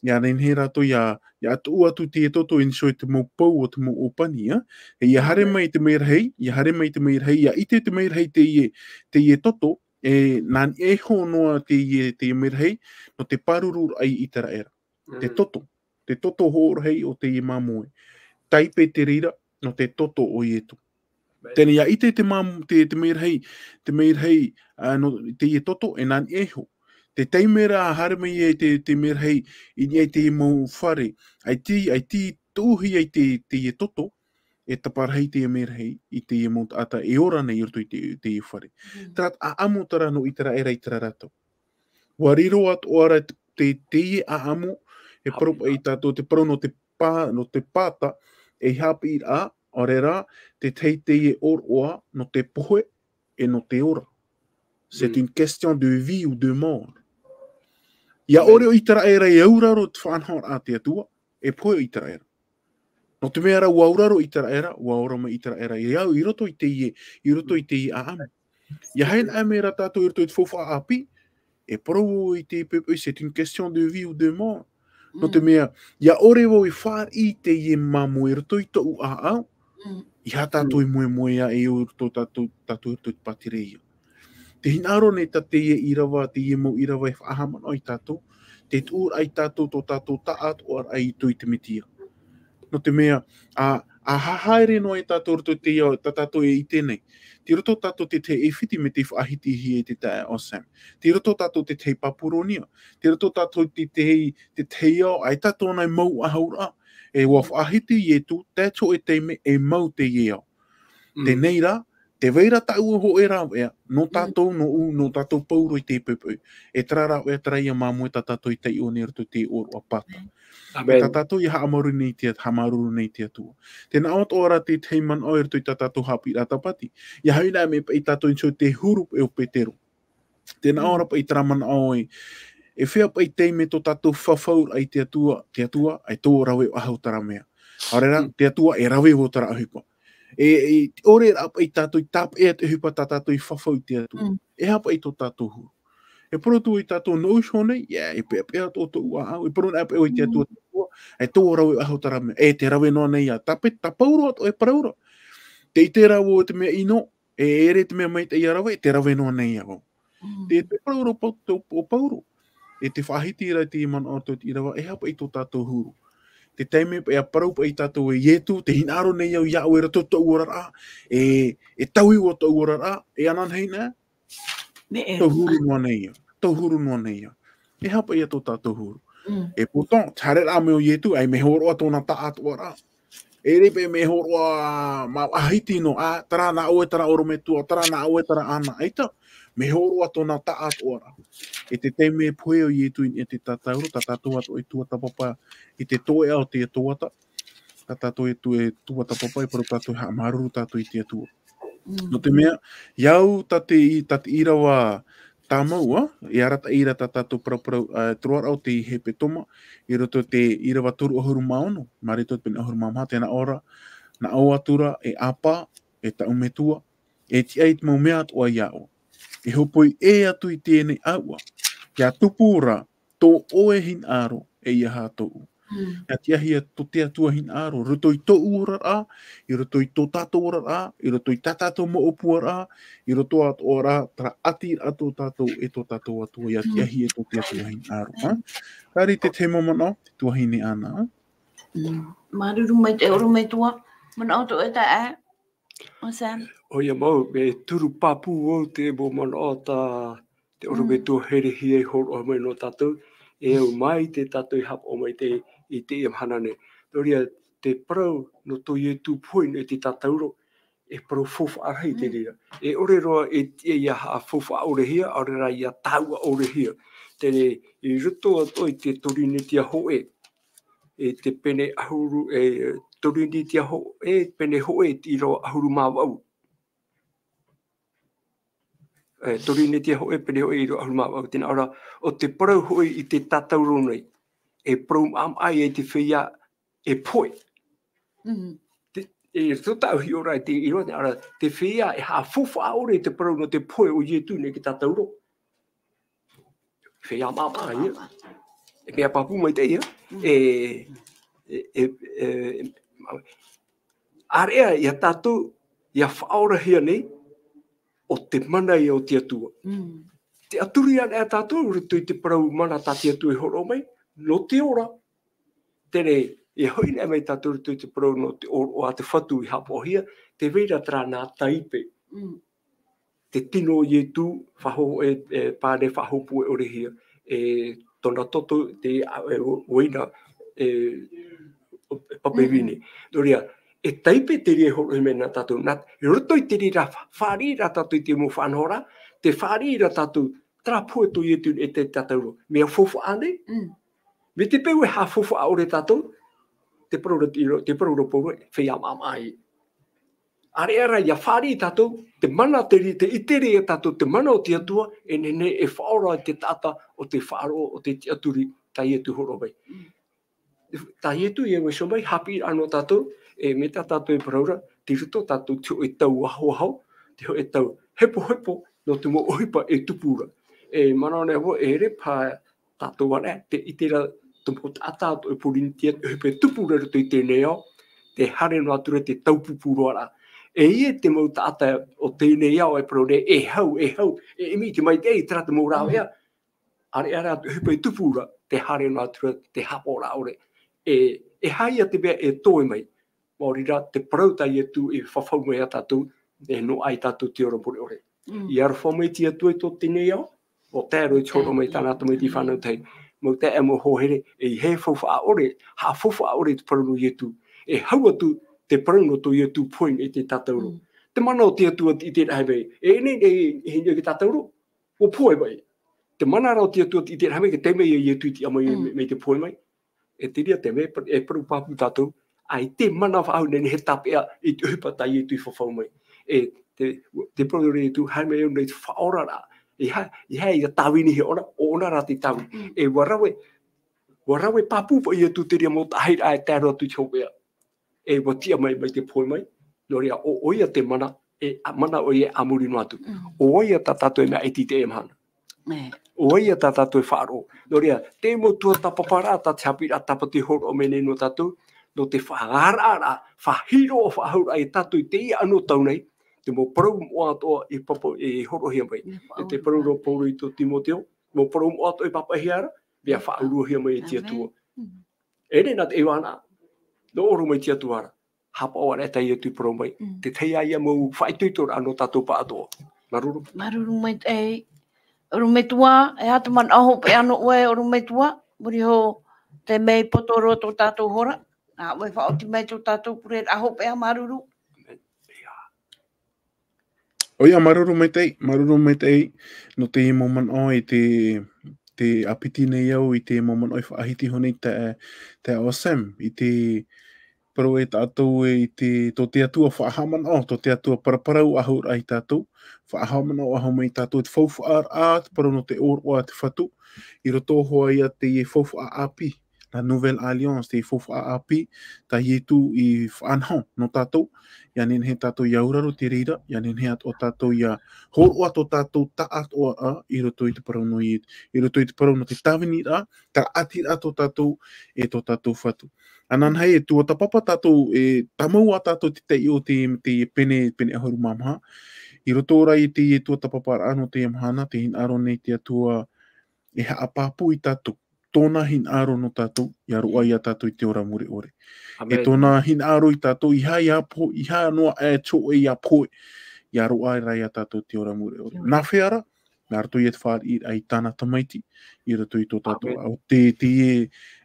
ʻia nehenehe rātou ʻia, ʻia tuʻu atu teie toto i niʻa i te mau pou o te mau ʻōpani, ā. E ʻia haere mai te merahi, ʻia haere mai te merahi, ʻia ʻite te merahi teie, teie toto, e nā niʻa iho noa teie, teie merahi, nō te pārururaʻa i ʻĪteraʻera. Te Mm. toto, te toto hoʻo rahi o teie māmoe. Taipe te reira, nō te toto o Ietu. Mai. Teie nei, ʻia ʻite te mam-, te, te merahi, te merahi, ā, nō teie toto, e nā niʻa iho. Te taime ra haere mai ai te, te merahi i niʻa i te mau fare, ʻaita, ʻaita tuʻuhia ai te, teie toto, e taparahi teie merahi i teie mau taʻata e ora nei i roto i te, teie fare. Mm. Terā ʻāʻamu terā nō ʻĪteraʻera i terā ra tau. ʻUa riro atoʻa ra te, te, teie ʻāʻamu, e parau paʻi Haʻapiʻiraʻa. Tātou, te parau nō te pā-, nō te pāta, e haʻapiʻiraʻa, ʻaore rā, te tahi teie ʻōroʻa nō te pohe, e nō te ora. C'est Mm. une question de vie ou de mort. ʻIa Amen. ʻore ʻo ʻĪteraʻera e auraro te faʻanahoraʻa a te Atua, e pohe ʻo ʻĪteraʻera. Nō te mea ra, ʻua auraro ʻĪteraʻera, ʻua ora mai ʻĪteraʻera, i au, i roto i teie, i roto i teie ʻāʻamu. ʻIa haere mai ra tātou i roto i te faufaʻa ʻāpī, e parau i te poʻipoʻi, c'est une question de vie ou de mort. Nō te Mm. mea, ʻia ʻore vau e fāriʻi i teie māmoe i roto i tōʻu ʻāʻau, Mm. e aha tātou Mm. e moemoeā e au i roto tātou, tātou i roto i te pātireia. Te hinaʻaro nei tā teie ʻīrava, teie mau ʻīrava e faʻahaʻamanaʻo ia tātou, te tuʻuraʻa ia tātou, tō tātou taʻatoʻaraʻa i roto i te Metia. Nō te mea, ā, ʻa hahaere noa ia tātou i roto i te ao, tā tātou e ʻite nei. Tei roto tātou i te tahi ʻĒfiti mai tei faʻahitihia e te taeaʻe Sam. Tei roto tātou i te tahi Papuronia. Tei roto tātou i te tahi, te tahi ao, ʻaita tōna mau ʻahoraʻa. E ʻua faʻahiti Ietu, tae atu i te taime e mau teie ao. Mm. Teie nei rā, tē vai ra tāʻu hōʻē rāveʻa, nō Mm. tātou, nōʻu, nō tātou pauroa i te poʻipoʻi. E terā rāveʻa terā ia māmoe tā tātou i taiʻo nei i roto i te ʻōroʻa pāta. Amen. Amen. Tā tātou ʻia haʻamāuruuru nei te, haʻamāuruuru nei te Atua. Tē nā ʻō atoʻa ra te tahi manaʻo i roto i tā tātou haʻapiʻiraʻa tāpati. ʻIa haere mai paʻi tātou i niʻa i te huru paʻi o Petero. Tē nā ʻō ra Mm. paʻi terā manaʻo ē, e fea paʻi taime tō tātou fafauraʻa i te Atua, te Atua, e tō rave ʻahu terā mea. ʻAore rā, Mm. te Atua e rave vau terā ʻohipa. E, e, te ʻore rā paʻi tātou i tāpeʻa te ʻohipa tā tātou i fafau i te Atua. Mm. E aha paʻi tō tātou huru. E parau atu vau ia tātou nō ʻoe iho nei, ia, e peʻapeʻa tō tōʻu ʻāʻau, e parau anaʻe paʻi vau ia te Atua, Mm. e tō rave ʻaho terā mea, e te rave noa nei ā, tāpeʻa, tā Pauro atoʻa e parau ra. Tē ʻite ra vau te mea ʻino, e ʻere te mea maitaʻi ia rave, e te rave noa nei ā vau. Mm. Te, te parau ra o Pau-, o Pauro. E te faʻahiti ra i te manaʻo o te ʻīrava, e aha paʻi tō tātou huru. Te taime paʻi ʻa parau paʻi ia tātou e Ietu, tē hinaʻaro nei au ia ʻoe i roto i tōʻu oraraʻa, e, e taui vau tōʻu oraraʻa, e ananahi na, Mea e tō huru noa nei ā, tō huru noa nei ā. E aha paʻi ia tō tātou huru. Mm. E pourtant, te haereraʻa mai o Ietu, ʻaita mea hōroʻa tōna taʻatoʻaraʻa. E ʻere paʻi mea hōroʻa mā-, faʻahiti noa, ā, terā nā ʻoe, terā ʻorometua, terā nā ʻoe, terā āna, ʻaita. Mea hōroʻa tōna taʻatoʻaraʻa. E te taime e pohe o Ietu i niʻa i te tātauro, tā tātou atoʻa e tuatāpapa i te toeʻa o te tuatā. Tā tātou e tu-, e tuatāpapa, e parau tātou e haʻamāuruuru tātou i te Atua. Mm. Nō te mea, ia au tā te i-, tā te ʻīrava tāmau ā, e arataʻi ra tā tātou paraparau, ā, te roaraʻa o te hepetoma, i roto i te ʻīrava toru ʻahuru mā ono, Mareko pene ʻahuru mā maha, tē nā ʻō ra, nā ʻō atu ra, e ʻĀpā, e tāʻu Metua, e tiʻa i te mau mea atoʻa ia ʻoe. E hōpoi ʻē atu i teie nei ʻāua, ʻia tupu ra tō ʻoe hinaʻaro, ʻeiaha tōʻu. Mm. ʻIa tiʻahia tō te Atua hinaʻaro, i roto i tōʻu oraraʻa, i roto i tō tātou oraraʻa, i roto i tā tātou mau ʻōpuaraʻa, i roto atoʻa ra, terā ʻati ra tō tātou e tō tātou Atua, ʻia Mm. tiʻahia tō te Atua hinaʻaro, ā? Terā te tahi mau manaʻo, te tuahine Ana, ā? Mm. Māuruuru maitaʻi ʻorometua, manaʻo atoʻa e taeaʻe, ʻo Sam. ʻOia mau, e turu pāpū vau te mau manaʻo tā te Mm. ʻorometua herehia i hōroʻa mai nō tātou, e au mai te tātou i haʻapaʻo mai te, i teie mahana nei. Nō reira, te parau nō tō Ietu pohe i niʻa i te tātauro, e parau faufaʻa rahi te Mm. reira. E ʻore roa e tiʻa ʻia haʻafaufaʻa ʻorehia, ʻaore rā ʻia tāuʻa ʻorehia. Teie, i roto atoʻa i te Torinetia hōʻē, e te pene ʻahuru, e, Torinetia hōʻē, pene hōʻē, te ʻīrava ʻahuru mā vaʻu. E, Torinetia hōʻē, pene hōʻē, ʻīrava ʻahuru mā vaʻu, tē nā ʻō ra, ʻo te parau hoʻi i te tātauro nei, e parau maʻamaʻa ia i te feiā e pohe. Mhm. Te, e, tō tāʻu hiʻoraʻa i te, i roto, ʻaore rā, te feiā e haʻafaufaʻa ʻore i te parau nō te pohe o Ietu nei i te tātauro. Feiā maʻamaʻa ia. E mea pāpū maitaʻi ia. Mm. E, e, e, e, ʻāreʻa ia tātou, ʻia faʻaorahia nei, ʻo te mana ia o te Atua. Mm. Te tiʻaturi anaʻe tātou, i roto i te parau mana tā te Atua i hōroʻa mai, nō te ora. Teie, ʻia hoʻi anaʻe mai tātou i roto i te parau nō te ʻōroʻa a te Fatu i haʻapaʻohia, tē vai ra terā nā taipe. Mm. Te tino o Ietu, faʻahou-, e, e, pane faʻahōpue ʻorehia, e tōna toto, te, a, e, o-, uaina, e, o, e pape Mm. vine. Nō reira, e taipe te reira e hōroʻahia mai nā tātou, nā, i roto i te reira fa-, fāriʻi ra tātou i te mau faʻanahoraʻa, tē fāriʻi ra tātou, terā pohe tō Ietu e te tātauro. Mea faufaʻa nei? Mm. Mai te peu e haʻafaufaʻa ʻore tātou, te parau ra, te parau ra Pauro, feiā maʻamaʻa ia. ʻĀreʻa rā, ʻia fāriʻi tātou, te mana te ri-, te ʻite ra ia tātou, te mana o te Atua, e nehenehe e faʻaora te taʻata ʻo te faʻaroʻo, ʻo te tiʻaturi, tā Ietu i hōroʻa mai. Mm. Tā Ietu e iho mai, haʻapiʻiraʻa nō tātou, e mai tā tātou e parau ra, tei roto tātou te hōʻē tau ahoaho, te hōʻē tau hepohepo, nō te mau ʻohipa e tupu ra. E manaʻo nei vau, e ʻere paha tātou anaʻe, tē ʻite ra te mau taʻata atoʻa i Pōrīnetia, te ʻohipa e tupu ra i roto i teie nei ao, tē haere noa atu ra te taupupu roa ra. E ʻia te mau taʻata o teie nei ao e parau nei, e hau, e hau, e ʻimi i te maitaʻi, terā te mau rāveʻa. ʻĀreʻa rā te ʻohipa e tupu ra, tē haere noa atu ra te haʻapaʻoraʻa ʻore. E, e aha ia te mea e toe mai. Maori rā, te parau tā Ietu e fafau mai ia tātou, e noaʻa ia tātou te ora mure ʻore. Mm. I aroha mai te Atua i tō teie nei ao, ʻo tae roa i te hōroʻa mai tāna tamaiti fānau tahi. Mau taeaʻe, mau hoa here, e ʻeiaha e faufaʻa ʻore, haʻafaufaʻa ʻore i te parau nō Ietu. E hau atu te parau nō tō Ietu pohe i te tātauro. Mm. Te mana o te Atua tē ʻite ra mai, e nehenehe e hinaʻaro i te tātauro, ʻua pohe mai. Te mana ra o te Atua tē ʻite ra mai, ka tae mai ia Ietu i te ʻāmui mai, Mm. mai te pohe mai. E te reira te mea, e parau pāpū tātou, ʻaita e mana faʻahou, nehenehe e tāpeʻa i te ʻohipa tā Ietu i fafau mai. E te, te parau ra Ietu, haere mai au nei te faʻaoraraʻa. E aha, e aha ia tāvini e ora, ʻo ʻōna rā te tāvini. Mm. E ʻua rave, ʻua rave pāpū paʻi Ietu te reira mau taʻahiraʻa e tae roa atu i te hopeʻa. E ʻua tiʻa mai, mai te pohe mai. Nō reira, ʻo, ʻo ia te mana, e, a, mana ʻoia a muri noa atu. Mm. ʻO ia tā tātou e mea iti i teie mahana. E. ʻO ia tā tātou e faʻaroʻo. Nō reira, te mau tuatāpaparaʻa, tā te haʻapiʻiraʻa tāpati e hōroʻa mai nei nō tātou, nō te faʻaararaʻa, faʻahiroʻa, faʻahouraʻa ia tātou i teie anotau nei, te mau parau moʻa atoʻa i papa, e hōroʻahia mai. E te parau nō Pauro i tō Timoteo, mau parau moʻa atoʻa i pāpaʻihia ra, mea faʻauruhia mai e te Atua. Mm. E rē nā te ʻeiʻa ana, nō ʻō roa mai te Atua ra. Haʻapaʻo aʻe ra e tae atu i parau mai. Mm. Te tahi ā ia mau faʻaitoitoraʻa nō tātou pāʻatoʻa. Māuruuru. Māuruuru maitaʻi. ʻOrometua, e aha te manaʻo hopeʻa nō ʻoe, ʻorometua, muri iho te mea i poto roa tō tātou hora. Nā ʻoe faʻaoti mai tō tātou pureraʻa hopeʻa, māuruuru. ʻOia, māuruuru maitaʻi, māuruuru maitaʻi, nō te mau manaʻo i te, te ʻāpiti nei au i te mau manaʻo i faʻahiti iho nei te, te Awesome, i te parau e tātou e i te, tō te Atua faʻahaʻamanaʻo, tō te Atua paraparau ahu ra i tātou, faʻahaʻamanaʻo ahu mai tātou, te faufaʻa, te parau nō te ʻōroʻa a te Fatu, i roto hoʻi ia teie faufaʻa ʻāpī, la Nouvelle Alliance, te faufaʻa ʻāpī, tā Ietu i faʻanaho nō tātou, ʻia nehenehe tātou ʻia auraro te reira, ʻia nehenehe atoʻa tātou ʻia hōroʻa tō tātou taʻatoʻaraʻa, i roto i te parau nō Ietu, i roto i te parau nō te tāviniraʻa, tāʻatiraʻa tō tātou, e tō tātou Fatu. Ananahi, e tuatāpapa tātou, e tāmau ā tātou te taiʻo te, te pene, pene ʻahuru mā maha. I roto rā i te, e tuatāpaparaʻa nō te mahana, te hinaʻaro nei te Atua, e haʻapāpū ia tātou. Tōna hinaʻaro nō tātou, ʻia roaʻa ia tātou i te ora mure ʻore. E Amen. Tōna hinaʻaro ia tātou, ʻeiaha ʻia pohe, ʻeiaha noa e tō ʻoe ʻia pohe, ʻia roaʻa rā ia tātou i te ora mure ʻore. Amen. Nā hea rā, nā roto ia te fāriʻiraʻa i tāna Tamaiti, i roto i tō tātou Amen. ʻĀʻau. Te, te, e,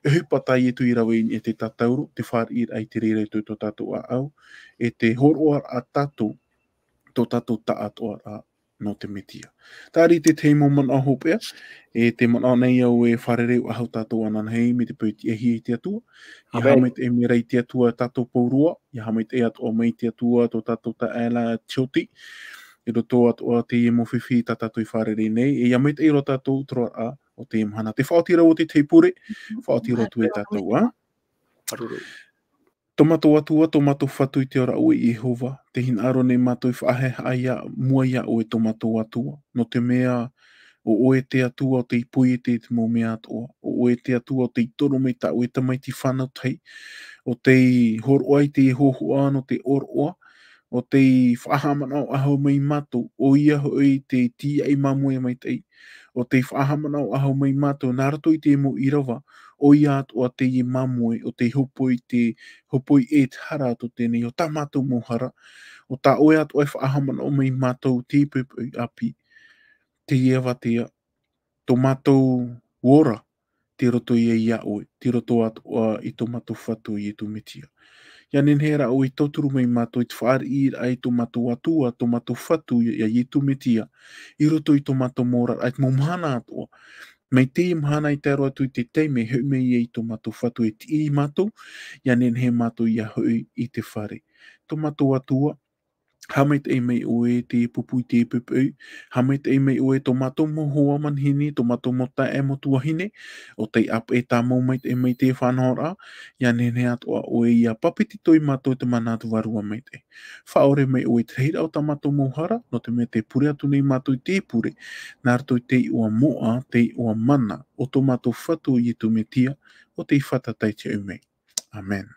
e ʻohipa tā Ietu i rave i niʻa i te tātauro, te fāriʻiraʻa i te reira i tō, tō tātou ʻāʻau, e te hōroʻaraʻa tātou, tō tātou taʻatoʻaraʻa nō te Metia. Terā te tahi mau manaʻo hopeʻa, e te manaʻo nei au e fārerei ahu tātou ananahi, mai te peu i tiʻahia i te Atua, ʻia Amen. Haʻamaitaʻi mai ra i te Atua tātou pauroa, ʻia haʻamaitaʻi atoʻa mai te Atua tō tātou taeaʻe Tioti, i roto atoʻa teie mau fifi tā tātou i fārerei nei, e ʻia maitaʻi roa tātou i te roaraʻa o teie mahana. Tē faʻaoti ra vau i te tahi pure, faʻaoti roa atu e tātou, ā? Māuruuru. Tō mātou Atua, tō mātou Fatu i te ora ʻoe Iehova, tē hinaʻaro nei mātou i faʻahaʻehaʻa i mua ia ʻoe tō mātou Atua, nō te mea, ʻo ʻoe te Atua o tei poiete i te mau mea atoʻa, ʻo ʻoe te Atua o tei tono mai tā ʻoe Tamaiti fānau tahi, o tei hōroʻa i te hōhoʻa nō te ʻōroʻa, o tei faʻahaʻamanaʻo ahu mai ia mātou, ʻoia hoʻi te tīaʻi māmoe maitaʻi, o tei faʻahaʻamanaʻo ahu mai ia mātou, nā roto i te mau ʻīrava, ʻoia atoʻa teie māmoe, o tei hopoi te, hopoi e te hara tō teie nei, o tā mātou mau hara, o tā ʻoe atoʻa e faʻahaʻamanaʻo mai ia mātou i teie poʻipoʻi ʻāpī, teie avatea, tō mātou ora, tei roto ia ia ʻoe, tei roto atoʻa i tō mātou Fatu Ietu Metia. ʻIa nehenehe rā ʻoe e tauturu mai ia mātou i te fāriʻiraʻa i tō mātou Atua, tō mātou Fatu ia, ia Ietu Metia, i roto i tō mātou mau oraraʻa, i te mau mahana atoʻa. Mai teie mahana i tae roa atu i te taime e hoʻi mai ai tō mātou Fatu e tiʻi ia mātou, ʻia nehenehe mātou ʻia hoʻi i te fare. Tō mātou Atua, haʻamaitaʻi mai ʻoe i te pupu i teie poʻipoʻi, haʻamaitaʻi mai ʻoe tō mātou mau hoa manihini, tō mātou mau taeaʻe mau tuahine, o tei ʻāpeʻe tāmau maitaʻi mai i te faʻanahoraʻa, ʻia nehenehe atoʻa ʻoe ʻia papetito ia mātou i te mana o te Vārua Maitaʻi. Faʻaʻore mai ʻoe i te rahiraʻa o tā mātou mau hara, nō te mea tē pure atu nei mātou i te pure, nā roto i te iʻoa moʻa, te iʻoa mana, o tō mātou Fatu Ietu Metia, o tei fātata i te ʻoe mai. Amen.